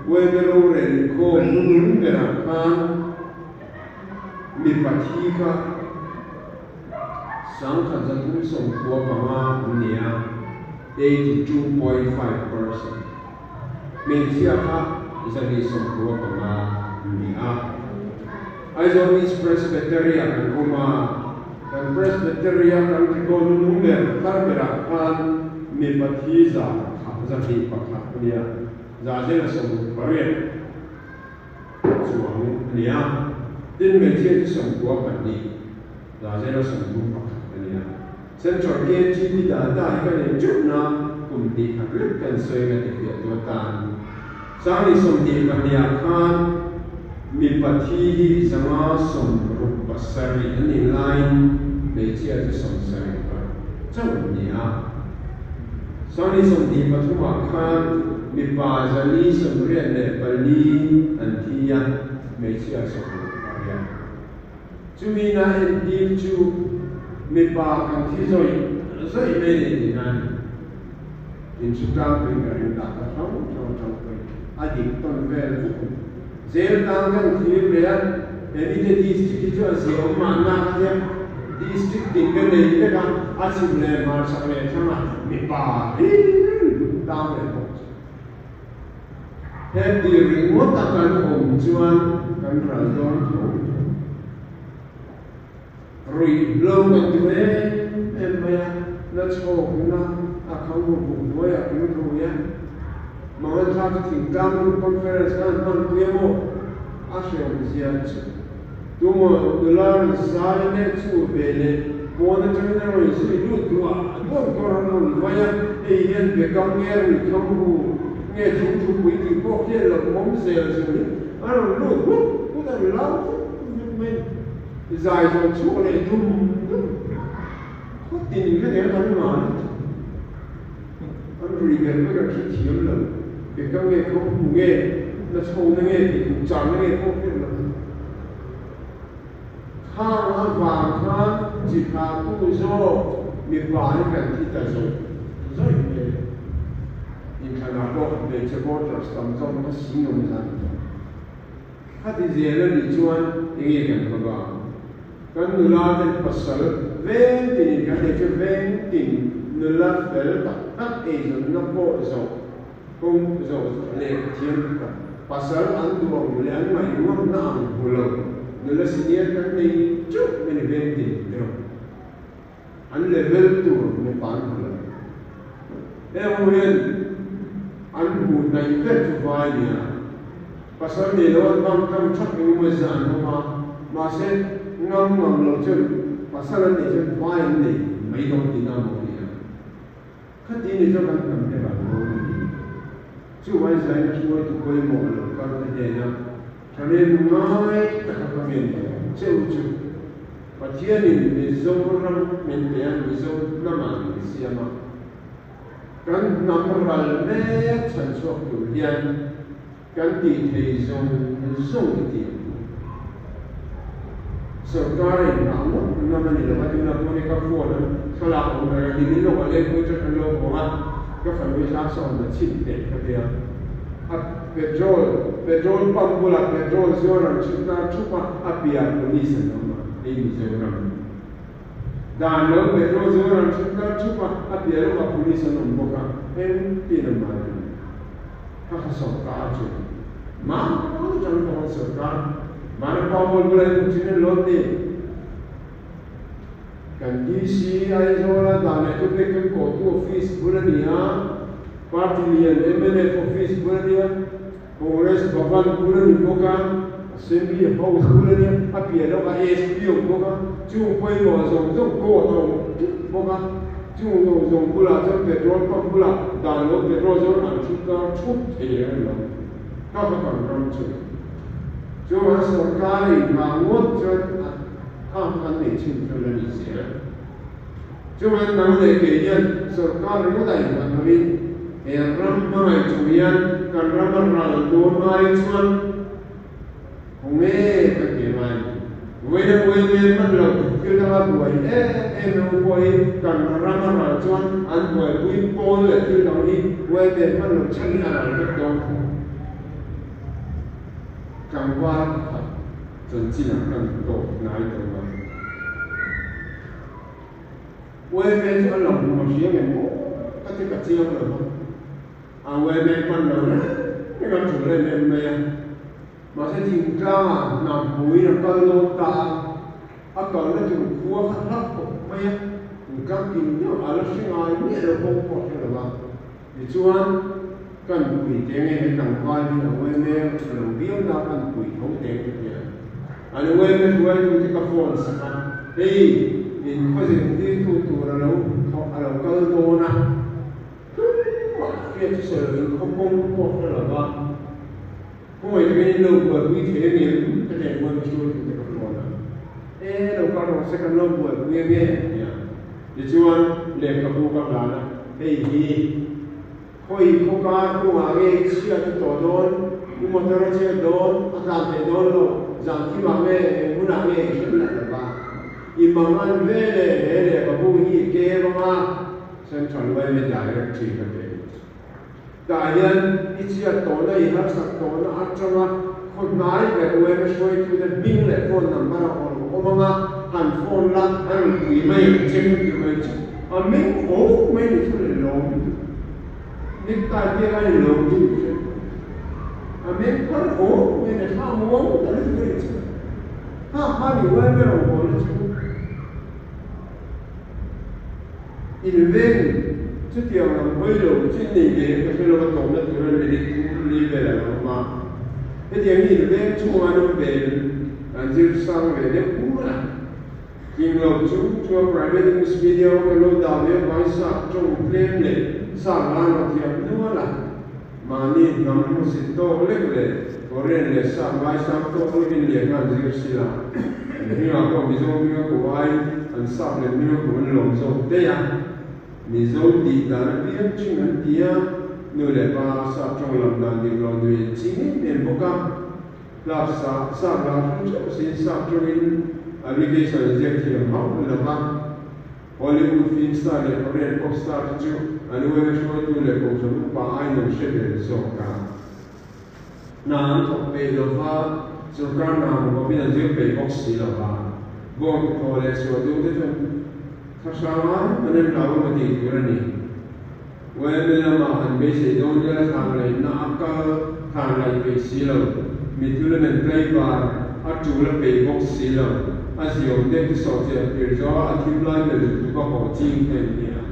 yma rorel inkhawm hnunung berah khan mipa thi kha 1395 an ni a, 82.5%. Hmeichhia kha 295 an ni a. Aizawl East Presbytery-ah kan awm a, kan Presbytery-a kan record nung ber thar berah khan mipa thi 121 a ni a, 168 chuang a ni a. Tin, hmeichhia chu 94, 131 a ni a. Central KGB data hi kan en teuh na kum hnih khat lek kan sawi nga ti fiah tu atan Sangni 22 ah khan mipa thi hi 567 an nih laiin hmeichhia chu 76 chauh an ni a. Sangni 23 ah khan mipa 484 an thi a, hmeichhia 68. Chumi na entir chu mipa kan thi zawih zawih mai nei tih nan in chu tlangpui ka ring dah ta hrang hrang tlangpui a dik tawn vel vek a ni. Zel tang kan thlir leh a, he mite district hi chu a zia awm mahna ka tia, district tin ka nei vek a, a chhim leh hmarchhak leh thlangah mipa hlir tang leh bawk chu. Heti ringawt a kan awm chuan kan ral dawn tho tho. Ruih hlo kan duh em em mai a, na chhawkna a khang hu buk hnuaiah kan rui a. Mangan thla chu thingtlang group conference khan hman pui a maw? A hreawm zia chu. Tumaw nula rawn zai leh chu ve leh pawn atangin a rawn zui lut duh a, a duan kawr an rawn vai a, hei hian bekang nge ruihkham hu nge thingthupui tih pawh hian lo awm zel zung hi a rawn lut hut hut a, ri lau vut vut mai a ni. Zai zawh chhuak leh dum dum khawt tin in hre zel kan ngan a, an rui ber vek a khi thiam lo, bekang nge kham hu nge na chho na nge tih duh chang na nge pawh hriat loh. Khang avang khan chi thlahtu zawk mipa hi kan thi ta zawih zawih mai a. Inthlanah pawh hmeichhe voters tam zawk kha singawm zan a tawh. Khati zel a nih chuan enge kan hma bak? Kan nula ten pasal veng tinin kan nei chu veng tin nula fel tak tak eizawnna pawh zawh Kawng zawh leh thiam tak pasal an duh ang leh an ngaihngawmna ang hmu lo nula senior kan nei teuh mai ni veng tin erawh an level tur mipa an hmu lo. Heng ho hian an hmuh hnaih ber chu vai a nia. Pasal nei lo an bang tlang thak engemaw zah an awm a, mahse ngam ngam lo chuan pasal an neih chuan vai an nei mai dawn tihna a maw nia. Khati ni chu kan hnam te vang dawn a ni. Chu vai zaina hruaitu pawimawh lo kal te hnena thahnem ngai taka ka ngen che u chu Pathianin Mizoram min pe a, Mizo hnamah min siam a. Kan hnam ral mek chhan chhuak tur hian Kan tih thei zawng zawng i tih ang u. Sorkar in hah ngawt ngam a ni lo a, tunah pawh hi ka phone an thlalak awm reng a, nimin lawkah lengpui chu kan lo hawng a, ka fanu hi thla sawn a chhip teh ka tia. A petrol, petrol pump bulah petrol zuar an chhut ta thup a, a piah police an awm a, hei Mizoram. Dan lo petrol zuar an chhut ta thup a, a piah lawkah police an awm bawk a, engtin a mai a ni. Ka kha sawrkar chu mahni atang pawh an sawrkar mahni power bula in hmu thin an lawm ni. Kan DC Aizawla dan leh thupek kan kawhtu office bul a ni a, party lian mnf office bul a ni a, Congress Bhavan bul a ni bawk a, Assembly House bul a ni a, a piah lawkah ASP a awm bawk a, chung pawimawh zawng zawng court a awm bawk a. Chung zawng zawng bulah chuan petrol pump bulah dan lo petrol zawng an thu kar thup thei reng lo. Ka va kan ram chu. Chuan sorkar in hna ngawt chuan a kham kan nei chhun chu la ni zel. Chuan nang leh kei hian sorkar ringawt a inhman lovin he ram hmangaih chung hian kan ram a ral dawn ai chuan Khawnge ka ti ngai ni. Vawiin a buai ve hman lo, thil danga buai em em emaw pawh hi kan ram a ral chuan an buaipui pawl leh thil dang hi buai ve hman lo chhan hi a ral vek dawn tho. Tlangval pakhat chanchin ah kan tawp hnai tawh a. Uaime chu a lang hmu a hria ngem aw ka ti ka chiang lo va. A uaime hman lo reng reng a tul em em mai a. Mahse thingtlangah hnampuiin a kal dawn ta a, a kalna tur khua kha hlap khawp mai a, thingtlang kim deuh a la hre ngai miah lo kawng pawh a hre lo va. Tichuan, kan pui te nge he tlangval hi a uaime lo viau na kan pui tho te ka ti a. An uaime hruaitute ka phone sak a, hei inkhawzin tirtu tur a lo a lo kal dawn a, Tumah hriat chu sawi loin khaw kawng pawh hre lo va, khawngaih takin in lo buaipui thei a ngem ka ti ang mawi hruai tute ka phone a, e lo kal rawh se kan lo buaipui a nge a ti a. Tichuan lehkhabu ka hlan a, hei hi khawi khaw kar kungah nge i chhiat a tawh dawn, i motor a chhiat dawn, a tlan thei dawn lo, zan thimah nge eng hunah nge i hre miah lo va, i mangan ve leh he lehkhabu hi i kem anga, Central yma Directory ka pe. Tah hian i chhiat tawhna, i harsat tawhna atanga khaw hnai ber yma hruaitute hming leh phone number a awm awm anga han phone la a rawn pui mai ang che ka ti mai chu a meng awk mai ni chu le lawm lutuk. Necktie biak a ni lawm chu ni hre. A meng par awk mai ni thla muang ta lutuk a ni chu. Ha ha ni yma rawngbawlna chu. Inveng chutiang lam hawi lo chu innei ve ka hre lo a tawpna tura minute thum li vel a lo awm a. Hetiang hi inveng chhunga an awm ve an zir sang ve deuh pur a. Tling lo chung chua private English medium a kan lo dah ve avangin sap tawng tlem leh sap lan a thiam nual a, mahni hnam hmusit tawk lek leh Korean leh sap ngaisang tawk lekin lehkha an zir si la. An hmingah pawh Mizo hminga koh aiin an sap leh hminga koh an lawm zawk daih a. Mizo tih dan apiang thin an ti a, nu leh pa sap tawng lam dan dik lo nui an ching em em bawk a. Club sa sap lah hrang theuh siin sap tawngin application an ziak thiam hauh lo va. Hollywood film star leh Korean pop star te chu an uaina hruaitu leh kohhran upa aiin an hre ber zawk a. Hna an thawk peih lo va, sorkar hna hmu khawpin an zir peih bawk si lo va. Bawng thaw leh chhuah duh te chuan thlahrang ai man an hlau emaw tih tur a ni. Yma lamah han beisei dawn ila thlan laihna a kal thlan laih peih si lo, mithulemen tlaivar a tul a peih bawk si lo, a ziawm deuh chu sawhchiah pir zawha a thim lai ber zuk zuk a haw ching em nia.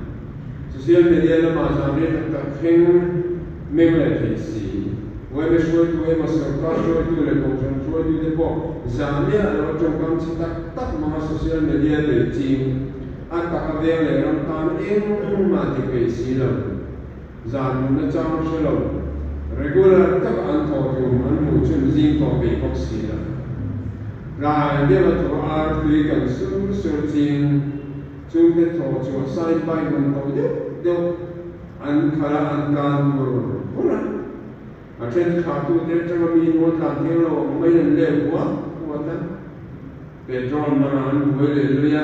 Social media lamah zan rei tak tak thleng meng leh thei si. Yma hruaitu emaw sorkar hruaitu leh kohhran hruaitu te pawh zah miah lo a tawngkam chhe tak tak hmanga social media bei ching a tak a veng leh ram tan engmah ti peih si lo. Zan nunna chang hre lo. Regular taka an thawh tur an hmuh chhun zing tawh peih bawk si lo. Tlai deuh a thaw ar tui kan sur sur ching. Chungte thaw chu a sign bike man to deuh deuh an khalh a, an tlan vur vur a. A then thlahtute atanga mi nual tlan thiang lo ang maiin an leu huat huat a. Petrol manah an buai leh lui a,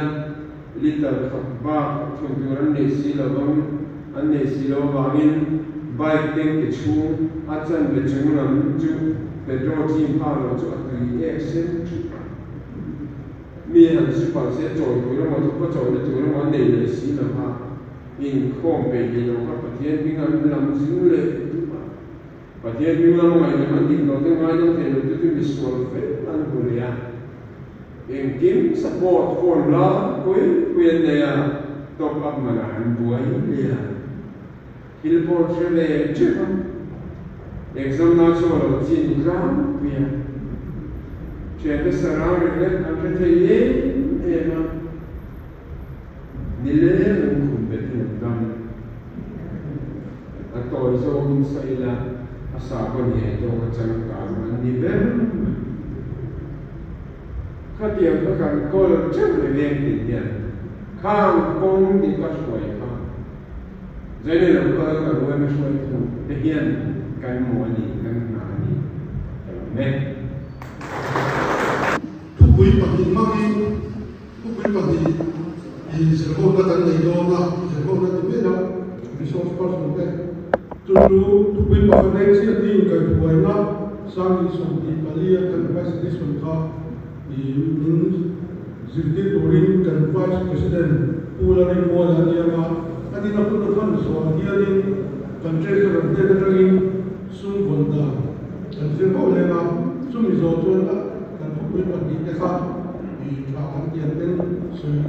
litre khat bak thun tur an nei si lo vang an nei si lo avangin bike tank chhung a chanve chung lam chu petrol chim phak lo chu a tui ek sen thup a. Mi han su palh se chawi tur emaw thupua chawina tur emaw an nei leh si lo va, inkhawm peih leh lo kha Pathian hming an lam zing leh duh a. Pathian hming lama ngaihdam an dik lo te ngaidam thei lo te chu misual vek an hmu leh a. Engkim support phone la pui pui an nei a, top up manah an buai leh a. Thil pawh hre ve teuh a, exam na chu a lo chin tlangpui a, thiante sarang ringlet an hre thei em em a, nileng an khum bet in an dam. A tawi zawngin sa ila a sakhaw ni tawk a changkang an ni ber mai. Khatiang kha kan kawl teuh leh veng tin hian khang kawng dik a hruai kha. Zainei lo kal ka ruaina hruaitu te hian kan maw a ni, kan hna a ni ka lo me. Thupui pahnih hmangin thupui pahnih i zirhawmna kan nei dawn a, zirhawmna ti mai lo, resource person te. Chu chu thupui pakhat eng chiah ti inkaihhruaina Sangi 24 a kan Vice Edition kha i min Zirtir turin kan Vice President Pu Lalrinmuala a ni ang a, a nina hun a hman zawh hianin kan Treasurer hnen atangin sum vawn dan kan zir ho leng a, chumi zawh chuan kan thupui pahnihte kha tha kan tian ten sawi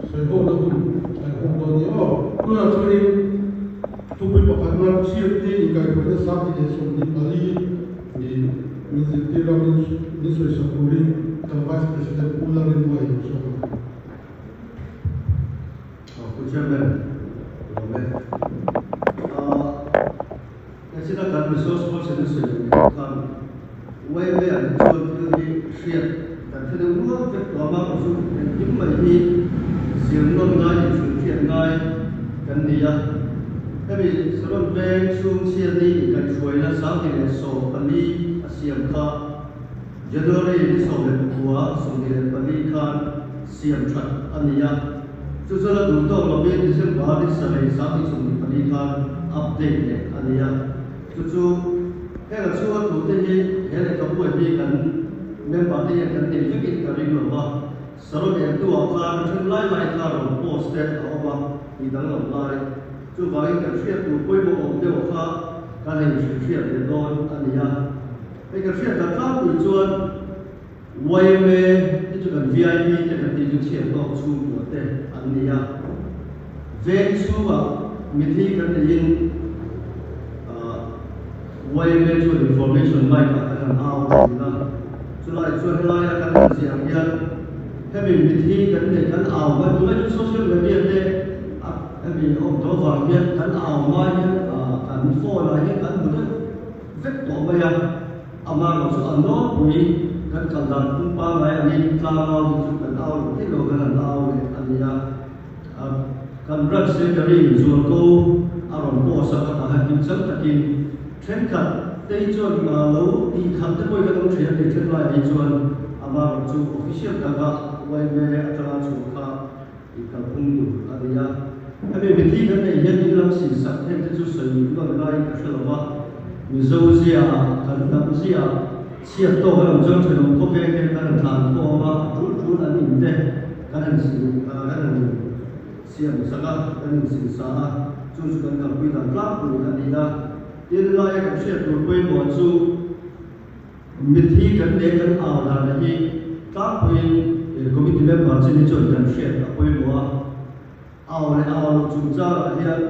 sawi hona hun kan hung dawn ni aw. Tunah chuanin thupui pakhat man chhiat te inkaihhruaina 124 Min zirtir a, min sawisak turin kan Vice President Pu Lalrinmuai a lo sawm a. Pu Chairman, ka lawm e. Hechina kan resource person a sawi ang ang khan YMA ah hi chuan thil hi hriat kan hre deuh nual vek tawh a, mahse chu engkim mai hi zir nawn ngai leh hrilh hriat ngai kan ni a. Hemi Saron veng chhung chhiatni inkaihhruaina 1014 a siam kha January ni 19 24 khan siam that a ni a, chu chuan a duh tawk lovin December ni 7 2024 khan update leh a ni a, chu chu heng a chhunga thute hi he lehkhabu hi kan member te hian kan nei vekin ka ring lo va. Saron entu ah khan a then lai lai kha rawn post te a awm a, tih danglam lai. Chuvangin kan hriat tur pawimawh awm deuh kha kan hei hrilh hriat leh dawn a ni a. Hei kan hriat dan tlangpui chuan yma te chu kan vip te kan tih chu chhiat tawk chhungkua te an ni a. Veng chhungah mithi kan neihin yma chuan information mic ah kan han au thin a. Chulai chuan helaia kan han ziah ang hian hemi mithi kan neih kan au mai tunlai chu social media te a. Hemi awm tawh vang hian kan au hma hian kan phone ah hian kan hmu deuh vek tawh mai a, amaherawh chu a nawlpui kan kal dan phung pangngai angin tlangau hi chu kan au lo theih lo kan han au leh a ni a. Kan branch secretary Zualko a rawn post a, khatah hian kimchang takin thenkhat te hi chuan lo tih khat te pawhin kan awm thin a ni, thenlai hi chuan amaherawh chu official taka yma atanga chhuah kha Tih kalphung tur a ni a. Hemi mithi kan neih hian in lam sinsak heng te chu sawi nawn laiin ka hre lo va, Mizo zia ah kan hnam zia ah chhiat tawk an awm chuan thenawm khawveng te kan han thlan khawm a, a tul tul an in te kan han sin kan han siam sak a, kan in sinsa a, chu chu kan kalpui dan tlangpui a ni a. Tin laia kan hriat tur pawimawh chu. Mithi kan leh kan au dan hi tlangpuiin committee member chin hi chuan kan hriat a pawimawh a. Au leh au loh chungchangah hian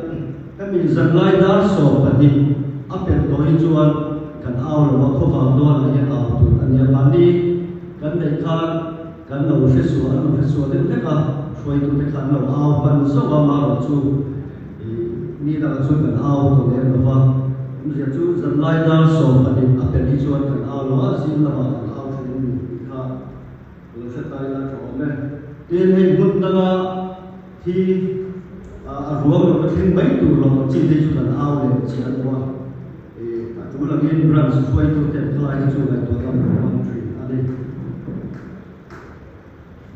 hemi zanlai dar 12 a pelh tawh hi chuan kan au lo a, khawvang dawnah hian au tur a nia. Mahni kan neih khan kan lo hre suah, an lo hre suah deuh hlek a, hruaitute kha an lo au hman zauh a, marawh chu Ni dangah chuan kan au tawh lem lo va, awmzia chu zanlai dar 12 a pelh hi chuan kan au lo a, zing lamah kan au thin a ni tih kha ka lo hre ta ila tha awm e. Tin, hei hmun danga thi a ruang lo ka thleng mai tur lo ang chi te chu kan au leh chiah lo a, a tul angin branch hruaitute an khalai hi chu ngaihtuah tam lo hmang thin a ni.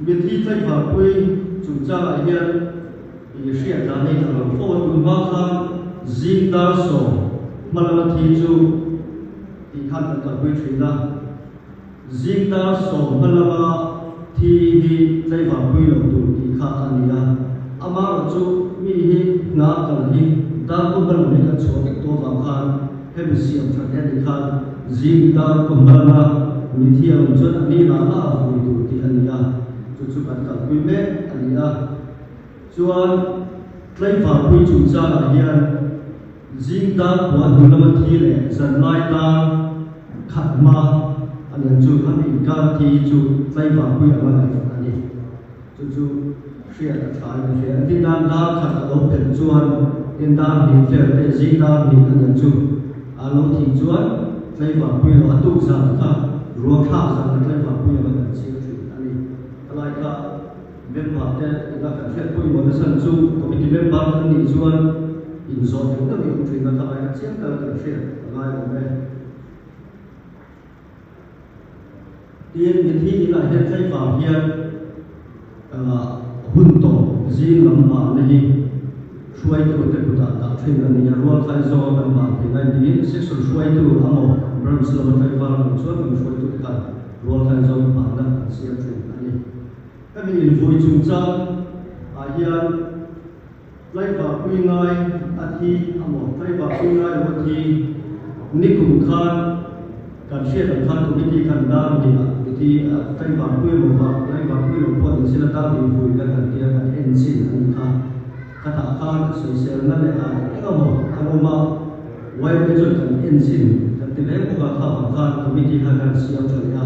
Mithi tlaivarpui chungchangah hian i hriat dan a inang lo fo a, tun hma khan zing dar sawm hma lama thi chu tih khan kan kalpui thin a, zing dar sawm hma lama thi hi tlaivarpui lo tur tih kha a ni a, amaherawhchu mi hi hna kal hi dar ku hma lam hi kan chhuah vek tawh avang khan Hemi siam that leh anih khan zing dar kum hmalama mithi a awm chuan a ni lah lah a vui duh tih a ni a, chu chu kan kalpui mek a ni a. Chuan tlaivarpui chungchangah hian zing dar kua hnu lama thi leh zanlai dar khat hma a ni ang chu, khami inkar a thi hi chu tlaivarpui anga ngaih a ni. Chu chu hriat a tha in a hria. Engtin nan dar khat a lo phelh chuan tin dar hnih fel te zing dar hnih a nen chu a lo thih chuan tlaivar pui lo a tuk zan kha ruang thlak zan kha tlaivar pui anga kan chhiar thin a ni. Helai kha member te ina kan hriat pawimawh nasa chu committee member kan nih chuan inzawh deuh deuh hi awm thin a, khalai kha chiang taka kan hriat a ngai awm e. Tin, mithi inah hian tleivang hian hun tawp zing lam mahna hi hruaitute kutah dah thin a ni a, rualkhai zawnga kan mah theih lai niin section hruaitu amaw branch lama tleivar ang chuan kan hruaitute khan rualkhai zawng mahna an siam thin a ni. Hemi invui chungchang ah hian Tlaivar pui ngai a thi amaw? Tlaivar pui ngai lo a thi. Nikum khan kan hriat ang khan committee khan dar hnih ah miti tlaivar pui amaw va tlaivar pui lo pawh ni sela dar hnih vui kan han tia kan en chin a nih kha. Khatah khan sawiselna leh a eng amaw an awm a, YMA chuan kan en chin kan ti reng bawk a, kha vang khan committee khan kan siam tha leh a,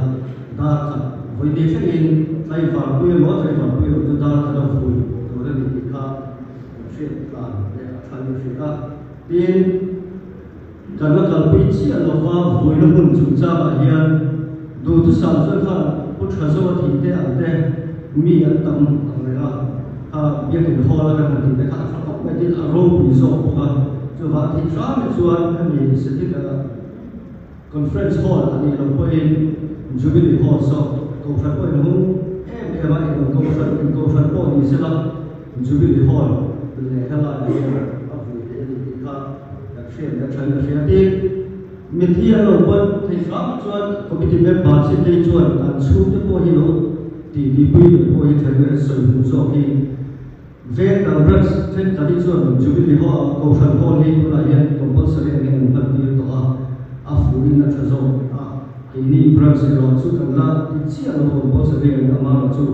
dar khat vawi ni thlengin tlaivar pui amaw tlaivar pui lo chu dar khat a vui tur a ni tih kha kan hriat tlan leh a tha in a hria a. Tin, kan la kalpui chiah lova vuina hmun chungchangah hian duhthusam chuan khan Pu Thazoa thih te ang te mi an tam ang reng a, kha biakin hall a kan han tih te kha a tha khawp mai tin a ropui zawk bawk a, chuvang thih hram hi chuan hemi Sadiq a Conference Hall a nih loh pawhin Jubilee Hall saw Kohhran pawh in hung em em a, eng Kohhran eng Kohhran pawh ni sela Jubilee Hall leh helaiah hian a vui theih a ni tih kha kan hriat leh a thain ka hria. Tin, mithi an lo pawn thei hram chuan Committee member chin te chuan an chhungte pawh hi lo titipui leh pawh hi thain ka sawi hmuh zawk hi. Veng dang branch thenkhat hi chuan Jubilee Hall, Kohhran Hall hi tunah hian compulsory angin an hman tir tawh a, a fuhin a tha zawk a. Keini branch erawh chu kan la ti chiah lo compulsory angin amaherawh chu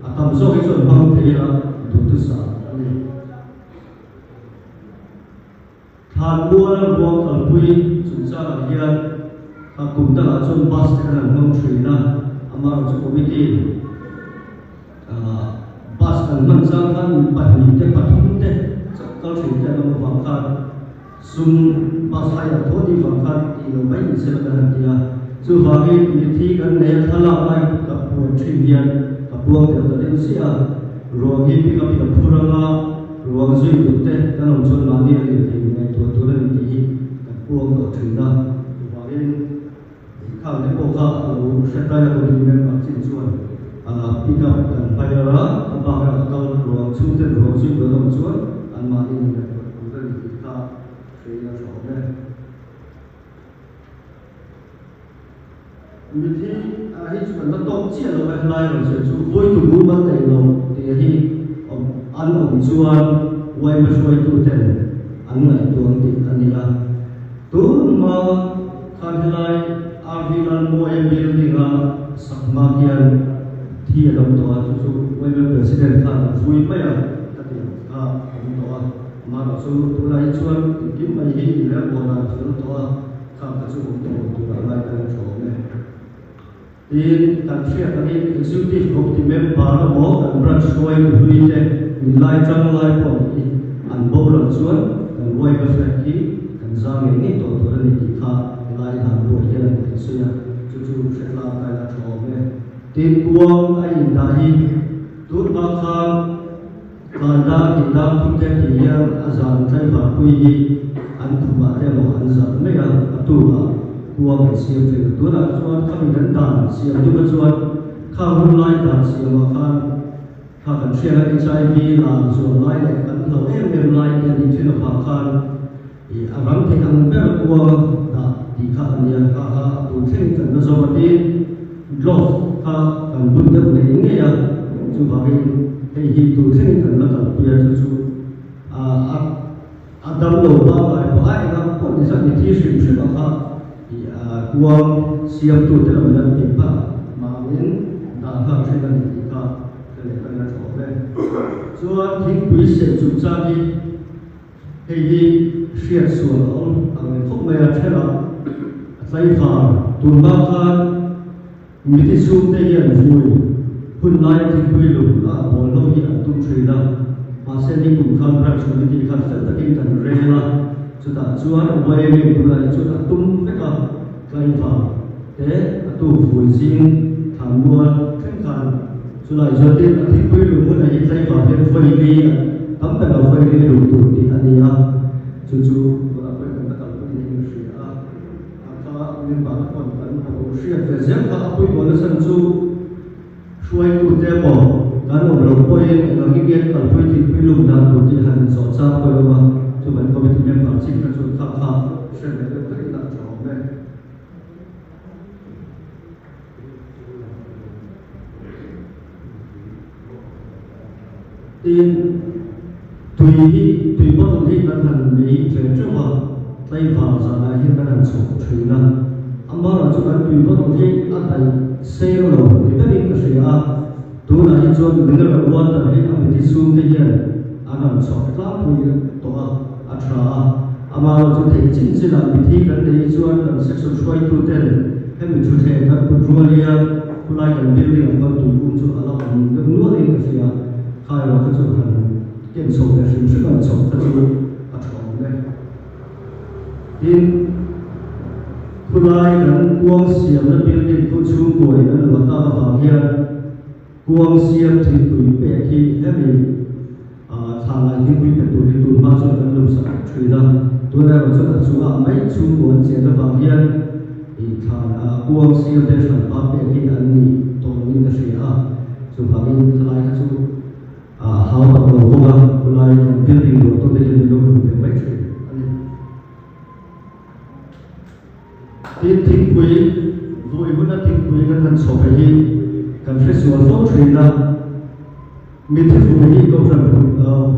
a tam zawk hi chuan hmang thei ila duhtusa a ni. Thlanmuala ruang kalpui chungchangah hian a kum dangah chuan bus te khan an hmang thin a, amaherawh chu committee bus kan hman chang khan pahnih te pathum te chauh kal thin te an awm avang khan sum bus hire tho ni vang khan tih lo mai ni sela kan han ti a. Chuvangin mithi kan nei a thlalak lai ka puan thin hian ka puang tel ta deuh chiah a, ruang hi pick up in a phur anga ruang zui duh te kan awm chuan mahni a lir thei ngaihtuah tur a ni tih hi kan puang tawh thin a. Chuvangin Khang te pawh kha a lo hre tlai a committee member chin chuan pick up kan hire a, a bak erawh a kal ruang chhungten ruang zui duh an awm chuan anmahni in ngaihtuah tur a ni tih kha hriain a tha awm e. Mithi hi chu kan la tawk chiah lo e, helai rawn sawi chu vawi tu mumal nei lo tih hi an awm chuan yma hruaitu ten an ngaihtuah ang tih a ni a. Tun hma khan helai RV Lalmawia building a sak hma hian thi a lo tawh a, chu chu yma president khan a vui mai a ka tih ang kha a awm tawh a. Amaherawh chu tunah hi chuan engkim mai hi inrelbawl dan a fel tawh a. Kha ka chu awm tawh lo tur a ngai kan tha awm e. Tin, kan hriat angin Executive Committee member emaw kan branch hruaitu hlui te min lai tang lai pawh hi an boral chuan kan YMA flag hi kan zar ngei ngei tawh tur a ni tih kha helai dan buai hian kan sawi a, chu chu hretlang kai la tha awm e. Tin, kuang a indah hi tun hma khan Tlai dar in dar thum te tih hian a zan tlaivar pui hi an khumah te emaw an zalh mai a, a tukah kuang an siam thin a. Tunah chuan khami kan dan siam duka chuan kha hun lai dan siamah khan kha kan hriat a HIV lan zual lai leh kan hlo em em lai te a nih thin avang khan i a rang thei ang ber kuang dah tih kha a nia. Kha kha a tun thleng kan la zawm a tin glove kha kan bun deuh ngei ngei a, chuvangin hei hi tun thlengin kan la kalpui a, chu chu a a dam lo pangngai pawh a eng ang pawh ni zat ni thi hrim hrim ang kha i a kuang siamtu te lo in an tih phah mangin dah nghal thin a ni tih kha hre leh kan la tha awm e. Chuan thingpui sem chungchang hi Hei hi hriat sual a awm ang reng khawp mai a, ṭhela a tlaivar tun hma khan miti chhungte hian vui hun laia thingpui lum a bawl ho hi an tum ṭhin a, mahse ni kum khan branch committee khan fel takin kan rel a, chutah chuan YMA tunah hi chuan a tum vek a, tlaivar te a tu vui zing thlan mual thleng khan. Chulai chuan a thingpui lum hunah hi tlaivar hian vawi li a tam ber a vawi li lum tur tih a ni a, chu chu tunah pawhin kan la kalpui niin ka hria a, a kha member te pawn kan ho hriat ve zel kha a pawimawh nasa chu hruaitute emaw kan awm loh pawhin engah nge nge an kalpui thingpui lum dan tur tih han inzawh chang pawh a awm a, chuvan committee member chin kha chuan kha kha hre ve deuh vek ila a tha awm e. Tin, tui hi, tui bottle hi kan han nei ve teuh a, tlaivar zanah hian kan han chhawk thin a. Amaherawhchu chu kan tui bottle hi a daih seng lo ni berin ka hria a, tunah hi chuan mineral water hi a miti chhungte hian an rawn chhawk tlangpui tawh a, a tha a. Amaherawhchu chu theih chin chinah mithi kan neih chuan kan section hruaituten hemi thutthleng kan put rual hian khulai kan building ah khan tui um chu a la awm deuh nualin ka hria. Kha erawh kha chu han ken chho leh hrim hrim ang chho kha chu a tha awm e. Tin, khulai kan kuang siamna building khu chhungkuain an luah tak avang hian Kuang siam thingpui pek hi hemi thlanlai thingpui pe tur hi tun hma chuan kan lo sak thin a, tunah erawh chuan a chungah mai chhungkua an chen avang hian thlan kuang siam te hranpa pek hi an ni tawh loin ka hria a, chuvangin khalai kha chu a hau tak lo bawk a, khulai kan building luahtute hian min lo hmu ve mai thin a ni. Tin, thingpui, vui huna thingpui kan han chhawp hi kan hre sual fo thin a. Mithi vui hi Kohhran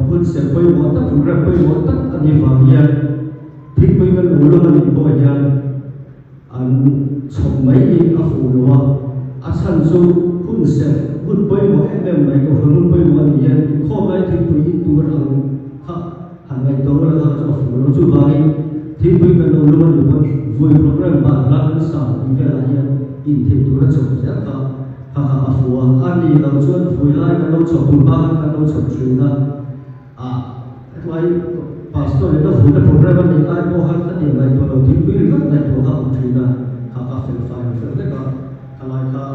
hun serh pawimawh tak, program pawimawh tak a nih vang hian thingpui kan ulawm a nih pawh hian an chhawp mai hi a fuh lo a. A chhan chu hun serh, hun pawimawh em em mai, Kohhran hun pawimawh a nih hian inkhawm lai thingpui in tur ang kha Han ngaihtuah ula kha chu a fuh lo. Chuvangin thingpui kan lo lum a nih pawn vui program ban hla kan sa tih velah hian intheih tur a chhawp zel kha kha kha a fuh a. A nih loh chuan vui lai kan lo chhawp tur bak khan kan lo chhawp thin a. Ah. Helai Pastor in a vuina program a neih lai pawh khan khatiang ngaihtuah lo thingpui ringawt ngaihtuah kha a awm thin a, kha kha fel fai lo fel vek a, khalai kha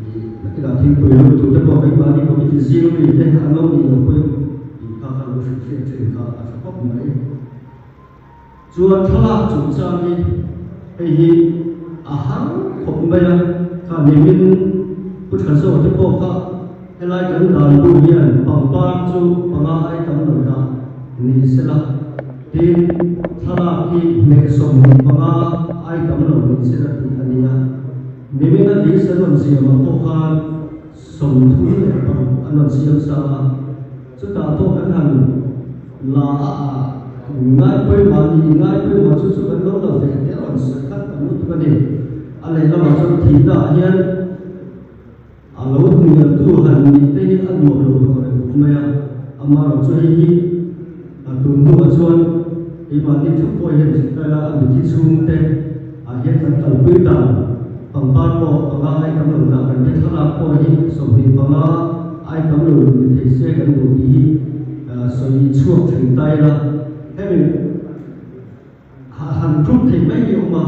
ih nakinah thingpui lut tur te pawh keimahni committee zing mi te an lo nih loh pawhin ih kha kha lo hrilh hriat thin kha a tha khawp mai. Chuan thlalak chungchang hi hei hi a har khawp mai a, kha nimin Pu Thazaw te pawh kha helai kan dan bu hian pangpar chu panga ai tam lo dah ni sela, tin thlalak hi hmeh 25 ai tam lo ni sela tih a ni a. Nimin a list an rawn siamah pawh khan 36 an rawn siam sa a. Chutah pawh kan han la a, ngai pawimawh a ni, ngai pawimawh chu chu kan lo la ve te a rawn sawi khat tam lutuk a ni. A lehlamah chuan thihna ah hian a lo hnialtu han nih te hi a nuam lo tawh reng khawp mai a, amaherawh chu hei hi a tun hnuah chuan keimahni theuh pawh hian zirkaila a mithi chhungte ah hian kan kalpui dan Pangpar pawh panga ai tam lo dah kan te thlalak pawh hi 25 ai tam lo ni thei se kan duh tih hi sawi chhuak thin ta ila hemi han group thei mai hi a awm a,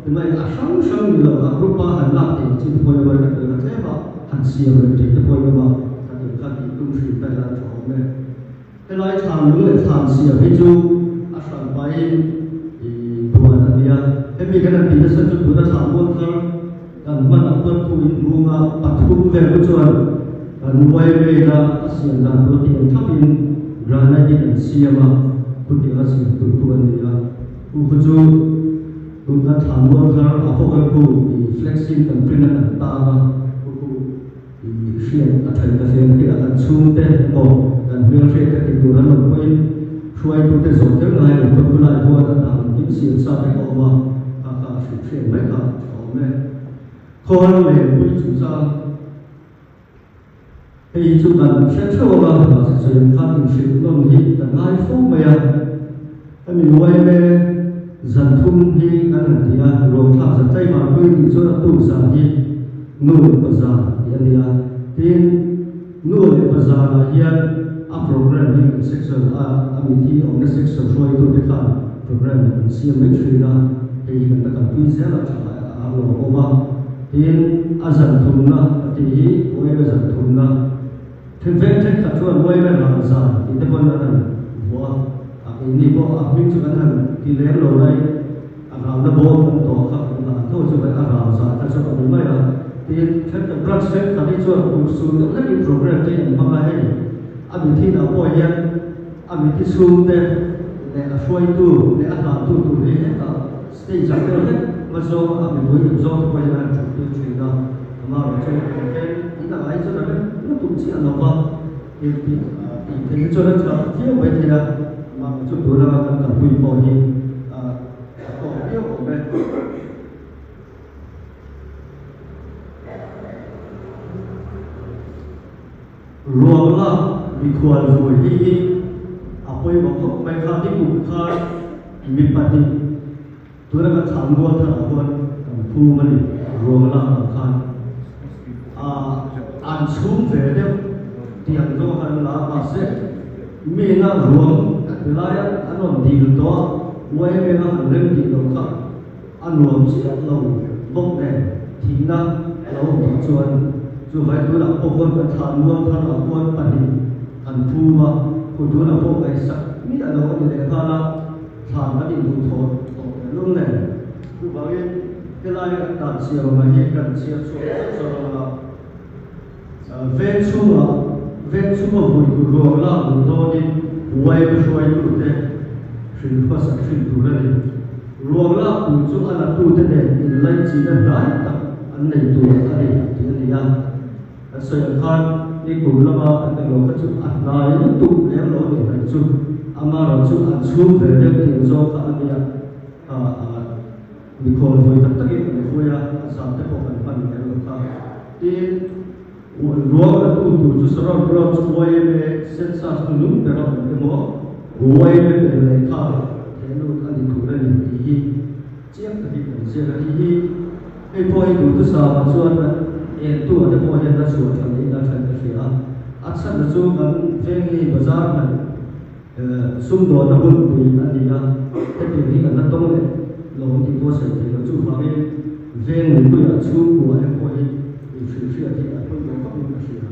timai a hrang hrang ni lo a group a han lak theih chi te pawh hi a awm a, ka tlem a han siam rem thei te pawh hi a awm a, ka tel kha tih tum hrim ta ila a tha awm e. Helai thlan lung leh thlan siam hi chu a hran pahin buan a nia. Hemi kan han tih nasa chu tuna thlan mual thar kan hman ah khuan khu inhung a pathum vel chu chuan kan uai mail a a siam dan tur tih ang thlapin granite in an siam a, khutiang a siam tur khu an ni a. Khu khu chu tun kan thlan mual thar ah pawh khan khu flexing kan print a kan tar a, khu khu. I hriat a thaih ta hle khi a kan chhungte emaw kan hmelhriat te tih tur an awm pawhin hruaitute zawh kher ngai lo pawn khulai huan a dan kim siam sa vek a awm a, kha kha a hrilh hriat mai kha a awm e. Khawl leh pui chungchang hei hi chu kan hre theuh ang a, mahse sawi ang khan inhrilh nawn hi kan ngai fo mai a. Hemi uaime zan thum hi kan han ti a, ruangthlak zan tlaivar pui nih chuan a tuk zan hi nu leh pa zan tih a ni a. Tin, nu leh pa zanah hian a program hi kan section a, a mithi awmna section hruaitute khan program an siam mai thin a, hei hi kan la kalpui zel a tha a lo awm a. Tin, a zan thumna a tih hi uaime zan thumna. Thingveng thenkhat chuan uaime ral zan tih te pawn an han vuah a, a keini pawh a hming chu kan han ti lem lo mai, a ralna bawm kan tawh kha kan la tho chu kan a ral zan kha chu a ni mai a, tin thenkhat branch thenkhat hi chuan urhsun deuh hlekin program te an hmang a, hei a mithinah pawh hian a mithi chhungte leh a hruaitu leh a hlantu tur hi hetah stage ah deuh hlek hma zawng a mipui lam zawng te pawh hian a han thutpui thin a, amaherawh chu engveng in a ngai chuan a rem lutuk chiah lo va, tih tih theih hi chuan a tha viau mai thei a, amaherawh chu tun anga kan kalpui pawh hi a tawk viau awm e. Ruang lak mikhual vui hi hi a pawimawh khawp mai kha ni kum khan mi pahnih tuna kan thlan mual thar ah khuan kan phum a ni ruang lak ang khan an chhung ve deuh tiang zawng khan an la a mahse mi ina ruang tilaia an rawn dil tawh a uaim eng a han rem tih loh kha A nuam chiah lo bawk nen thihna a lo awm tawh chuan chu vai tunah pawh khuan kan thlan mual thar ah khuan pahnih kan phum a, khu tunah pawh ngaihsak miah lo a ni leh nghal a, thlan kan induh thawh tawh tehlul nen. Chuvangin helai kan dan chhiar awmah hian kan chhiar chhuak chauh chauh ang a, veng chhungah veng chhunga vui tur ruang lak duh dawnin uaim hruaitute hrilh hmasak hrin tur a ni. Ruang lak tur chu a latute nen inlaichin a hnai tak an nei tur a ni tih a ni a. Kan sawi ang khan ni kum lama an nei lo kha chu a hnai lutuk lem lo a nih hnaih chu amaherawh chu an chhung ve deuh tih zawng kha a nia. Mikhawl vawi tak takin kan hruai a, a zan te pawh kan hman lem lo kha. Tin, ruang la tu tur chu Saron Road chu YMA census hnunung ber a awm emaw, YMA ber lehkha theh lut a ni tur a ni tih hi chiang takin kan ziak a. Tih hi hei pawh hi duhthusam ah chuan kan entu ah te pawh hian a chhuah tha niin a then ka hria a. A chhan chu kan veng hi bazar hnaih. Sumdawnna hunpui a ni a, hetiang hi kan la tawng leh lo ang tih pawh a sawi thei lo. Chuvangin veng mipuiah chhungkua em pawh hi inhrilhhriat hi a pawimawh khawpin ka hria.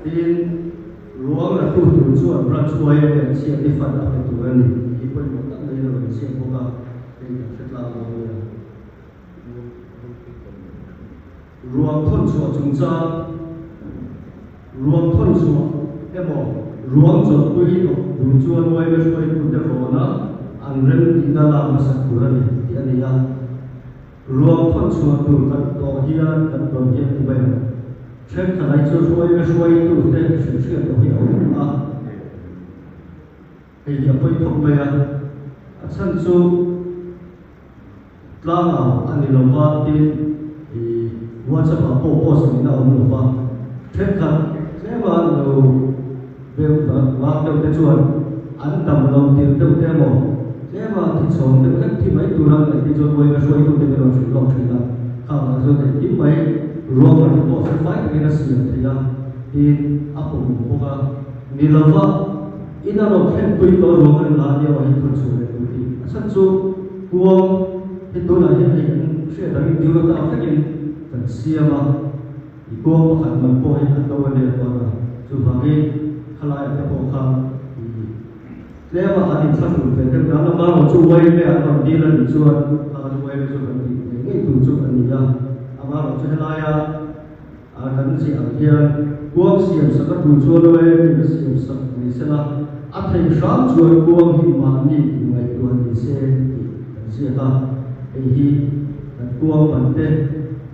Tin, ruang la tu tur chuan branch YMA an chhiat hi fund a pe tur a ni tih hi pawimawh tak maiin a rawn chhiat bawk a, hei kan hre tlang dawn nia. Ruang thawn chhuah chungchang, Ruang thawn chhuah emaw ruang chawlhpui tawh duh chuan YMA hruaitute rawna an rem tihna lak hmasak tur a ni tih a ni a. Ruang thawn chhuah tur kan tawh hian kan tawn hian ti mai ang. Thenkhat ai chu hruai hruaitu te hrilhhriat loh hi a awm a, hei hi a pawi khawp mai a, a chhan chu tlangau a ni lo va tin ih WhatsApp ah pawh post nihna a awm lo va, thenkhat tlema lo deuh vak deuh te chuan an dam lo tir deuh te emaw tlema thi chhawng deuh hlek thi mai tura ngaih te chuan uaina hruaitute min rawn hrilh lawk thin a, khang ah chuan engkim mai ruang an pawh chu fai takin a siam thei a tiin a pawmawm bawk a, ni lova in a rawn thlen pui tawh ruang an la nia hi thun chhuah leh tur tih a chhan chu kuang hi tunah hian hei kan hriat angin diurata vekin kan siam a. I kuang pakhat man pawh hi a to a nia dawn a, chuvangin khalaiah te pawh kha i tlema an inthlahrun ve deuh dan lama erawh chu YMA an rawn dil a nih chuan kha chu YMA chu kan tih ngei ngei tur chu a ni a, amaherawh chu helaia kan ziah ang hian kuang siam sak a tul chuan YMA in a siam sak ni sela a thei hram chuan kuang hi mahni inngaihtuah ni se tih kan ziak a, hei hi kan kuang man te.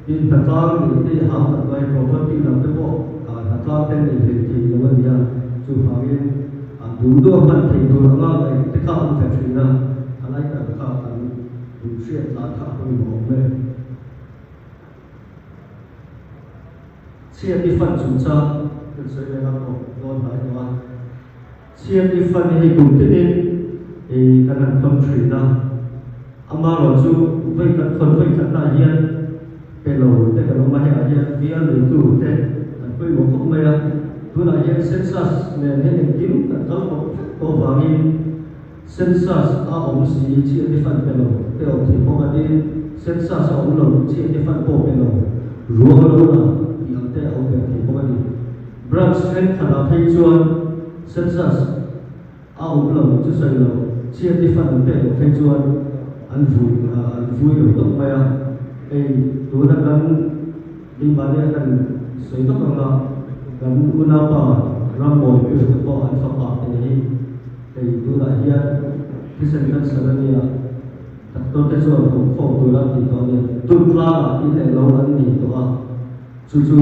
Tin, hnatlang neih te i hau tak mai, property lam te pawh hnatlang te nei hlei thei lo a nia, chuvangin duh duh a hman thei tur anga ngaih te kha awm ve thin a, a lai tak kha kan duh hriat tlan kha a pawimawh awm e. Chhiat i fan chungchang kan sawi leh a pawh dawn hnai tawh a. Chhiat i fan hi kum tinin kan han khawn thin a, amaherawh chu vawi khat khawn vawi khatnaah hian pe lo te kan awm a, hengah hian bial neitu te an pawimawh khawp mai a, tunah hian census nen hian engkim kan kal kawp vek tawh avangin census a awm si chhiat i fan pe lo te awm thei bawk a, tin census a awm lo chhiat i fan pawh pe lo ruang lo la tih ang te a awm ve thei bawk a ni. Branch thenkhatah phei chuan census a awm lo chu sawi lo, chhiat i fan an pek loh phei chuan an vui an vui lo tawp mai a. Hei tuna kan keimahni a kan sawi tawp ang a, kan unaupa Rammawi Piu te pawh an fapa te hi hei tunah hian thisen cancer a nia, doctor te chuan awm khawm tura an tih tawh a ni. Tun tlangah in leh lo an nei tawh a. Chu chu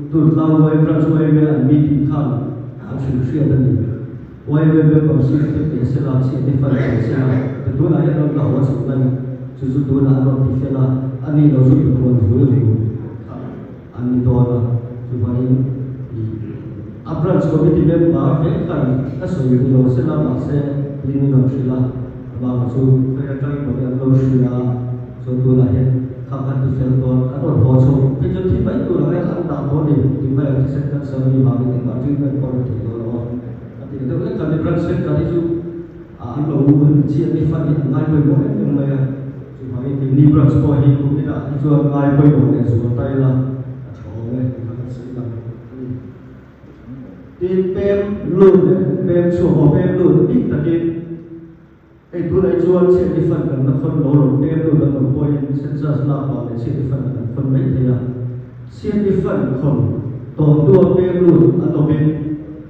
Turtlang YMA Branch YMA an meeting khan an hrilh hriat a ni. YMA membership te pe sela, chhiah te fan pe sela, te tunah hian rawn la haw chho mai. Chu chu tunah an rawn ti fel a, a ni lo chu mikhual vui ru kha an ni dawn a. Chuvangin i a branch committee member vek khan ka sawi ri lo sela mahse tin min rawn hrilh a, amah chu khawi atangin mawni an lo hrilh a. Chuan tunah hian kha khan ti fel dawn an rawn haw chho phei chuan thi mai tur ang hian an dah dawn ni tih mai ang thisen cancer mi vangin engmah treatment pawh an thei dawn lo a a ti deuh lek khan branch thenkhat hi chu an lo chiat ni fan hi an ngai pawimawh em em mai a chuvangin keini branch pawh hi kum inah hi chuan ngai pawimawh leh zual ta ila a tha awm e tih kha kan sawi lang a ni. Tin pem lut leh pem chhuak aw pem lut bik takin Hei tunah hi chuan chhiat i fan kan la khawn lo lo pem lut an awm pawhin census lak vang leh chhiat i fan kan khawn mai thei a. Chhiat i fan khawn tawh hnua pem lut an awmin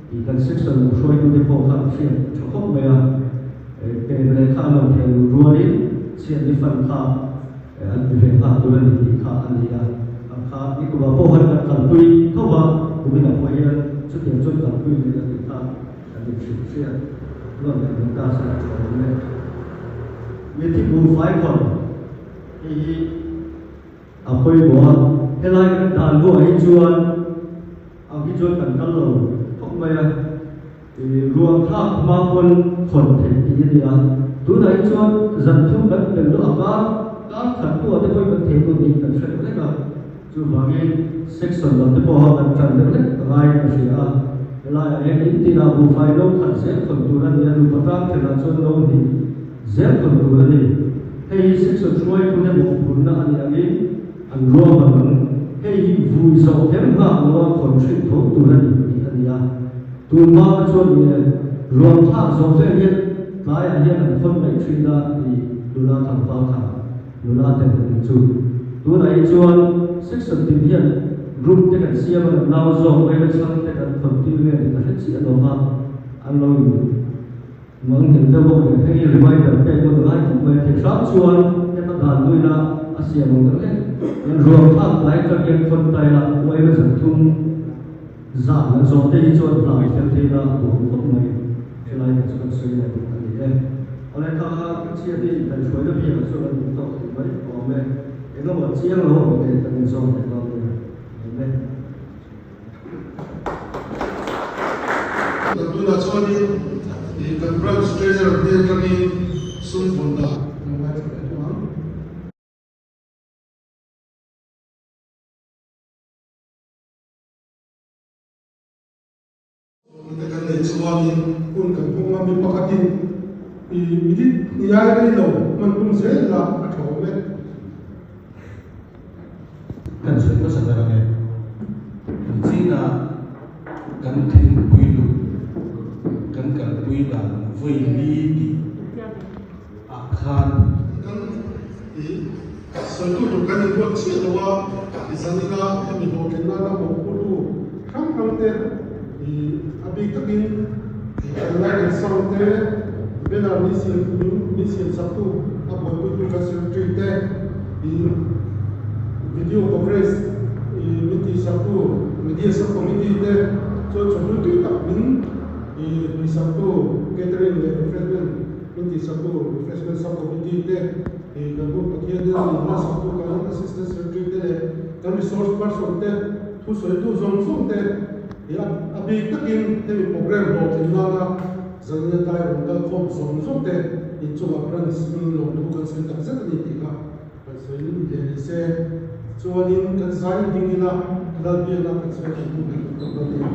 tih kan section lo hruaitute pawh khan hriat tha khawp mai a. Pem leh kha an lo thei lut rualin chhiat i fan kha an ti ve nghal tur a ni tih kha a ni a. Ang kha i kumah pawh khan kan kalpui tho va, kuminah pawh hian chutiang chuan kalpui leh a tih kha. Kan inhrilh hriat rawn leh min ta se a tha awm e. Mithi buhfai khawn hei hi a pawimawh a, helai kan dan buah hi chuan ang hi chuan kan kal lo khawp mai a, ih ruang thlak hma pawn khawn theih tih a ni a, tunah hi chuan zan thum kan pel luah a kar kar khat hnuah te pawhin kan thei tur niin kan hre deuh lek a, chuvangin section lam te pawha kan tan deuh lek a ngaiin ka hria a. Helaiah hian in tinah buhfai no khat zel khawn tur a ni a, nupa tang thenah chuan no hnih zel khawn tur a ni. Hei hi section hruaitute mawhphurhna a nih angin an ruahman ang. Hei hi vui zawh kher nghak loa khawn ṭhin tho tur a ni tih a ni a. Tun hma kha chuan ni e, ruang thlak zawh vel hian tlaiah hian an khawn mai ṭhin a ti nula tlangval kha. Nula te an chu. Tunah hi chuan section tin hian group te kan siam a, kan nau zawk mai na chhang te kan khawn tir nge tih ka hre chiah lo va, an lo in mang nghet deuh bawk nen hei reminder pek pawh ka ngai khawp mai a, thei hram chuan heta dan luina a siam ang deuh hlek. Kan ruang thlak tlai atang hian khawn ta ila uaina zan thum zan an zawh te hi chuan hlai fel thei ila a duhawm khawp mai. Helai te chu kan sawi leh bawk a ni e. Awle kha ka chhiat hi kan hruaina biakah chuan an duh tawk thei mai awm e. Engemaw chiang lo awm te kan inzawm leh dawn nia. Awm e. Kan tunah chuanin ih kan branch treasurer hnen atangin sum vawn dan kan ngaithla leh thung ang. Te kan neih chuanin hun kan hmang a, mi pakhatin i minute hniai rei lo hman tum zel la a tha awm e. Kan sawi hmasa ber ang e. China kan thingpui luh kan kalpui dan vawi li tih ah khan. Kan i sawi tur tur kan inruat chiah lo a, i zanina hemi hlawhtling nana mawhphurtu hrang hrang te i a bik takin kan light and sound te, banner min siam min siam saktu a buaipuitu kan secretary te, i video coverage i min tih saktu media sub committee te chuan chawhnu tui tak min i tih saktu catering leh refreshment Min tih saktu Refreshment Sub Committee te, kan hun Pathian te min hma saktu kan Assistant Secretary te leh kan Resource Person te thusawitu zawng zawng te hi a bik takin hemi program hlawhtlin nana zania tlai rawn kal khawm zawng zawng te inchungah branch hming lawmthu kan sawi tak zet a ni tih kha kan sawi leh ni se. Chuanin kan zai ding ila Lalbiakna kan sawi thei tu kan awm tawh dawn a ni.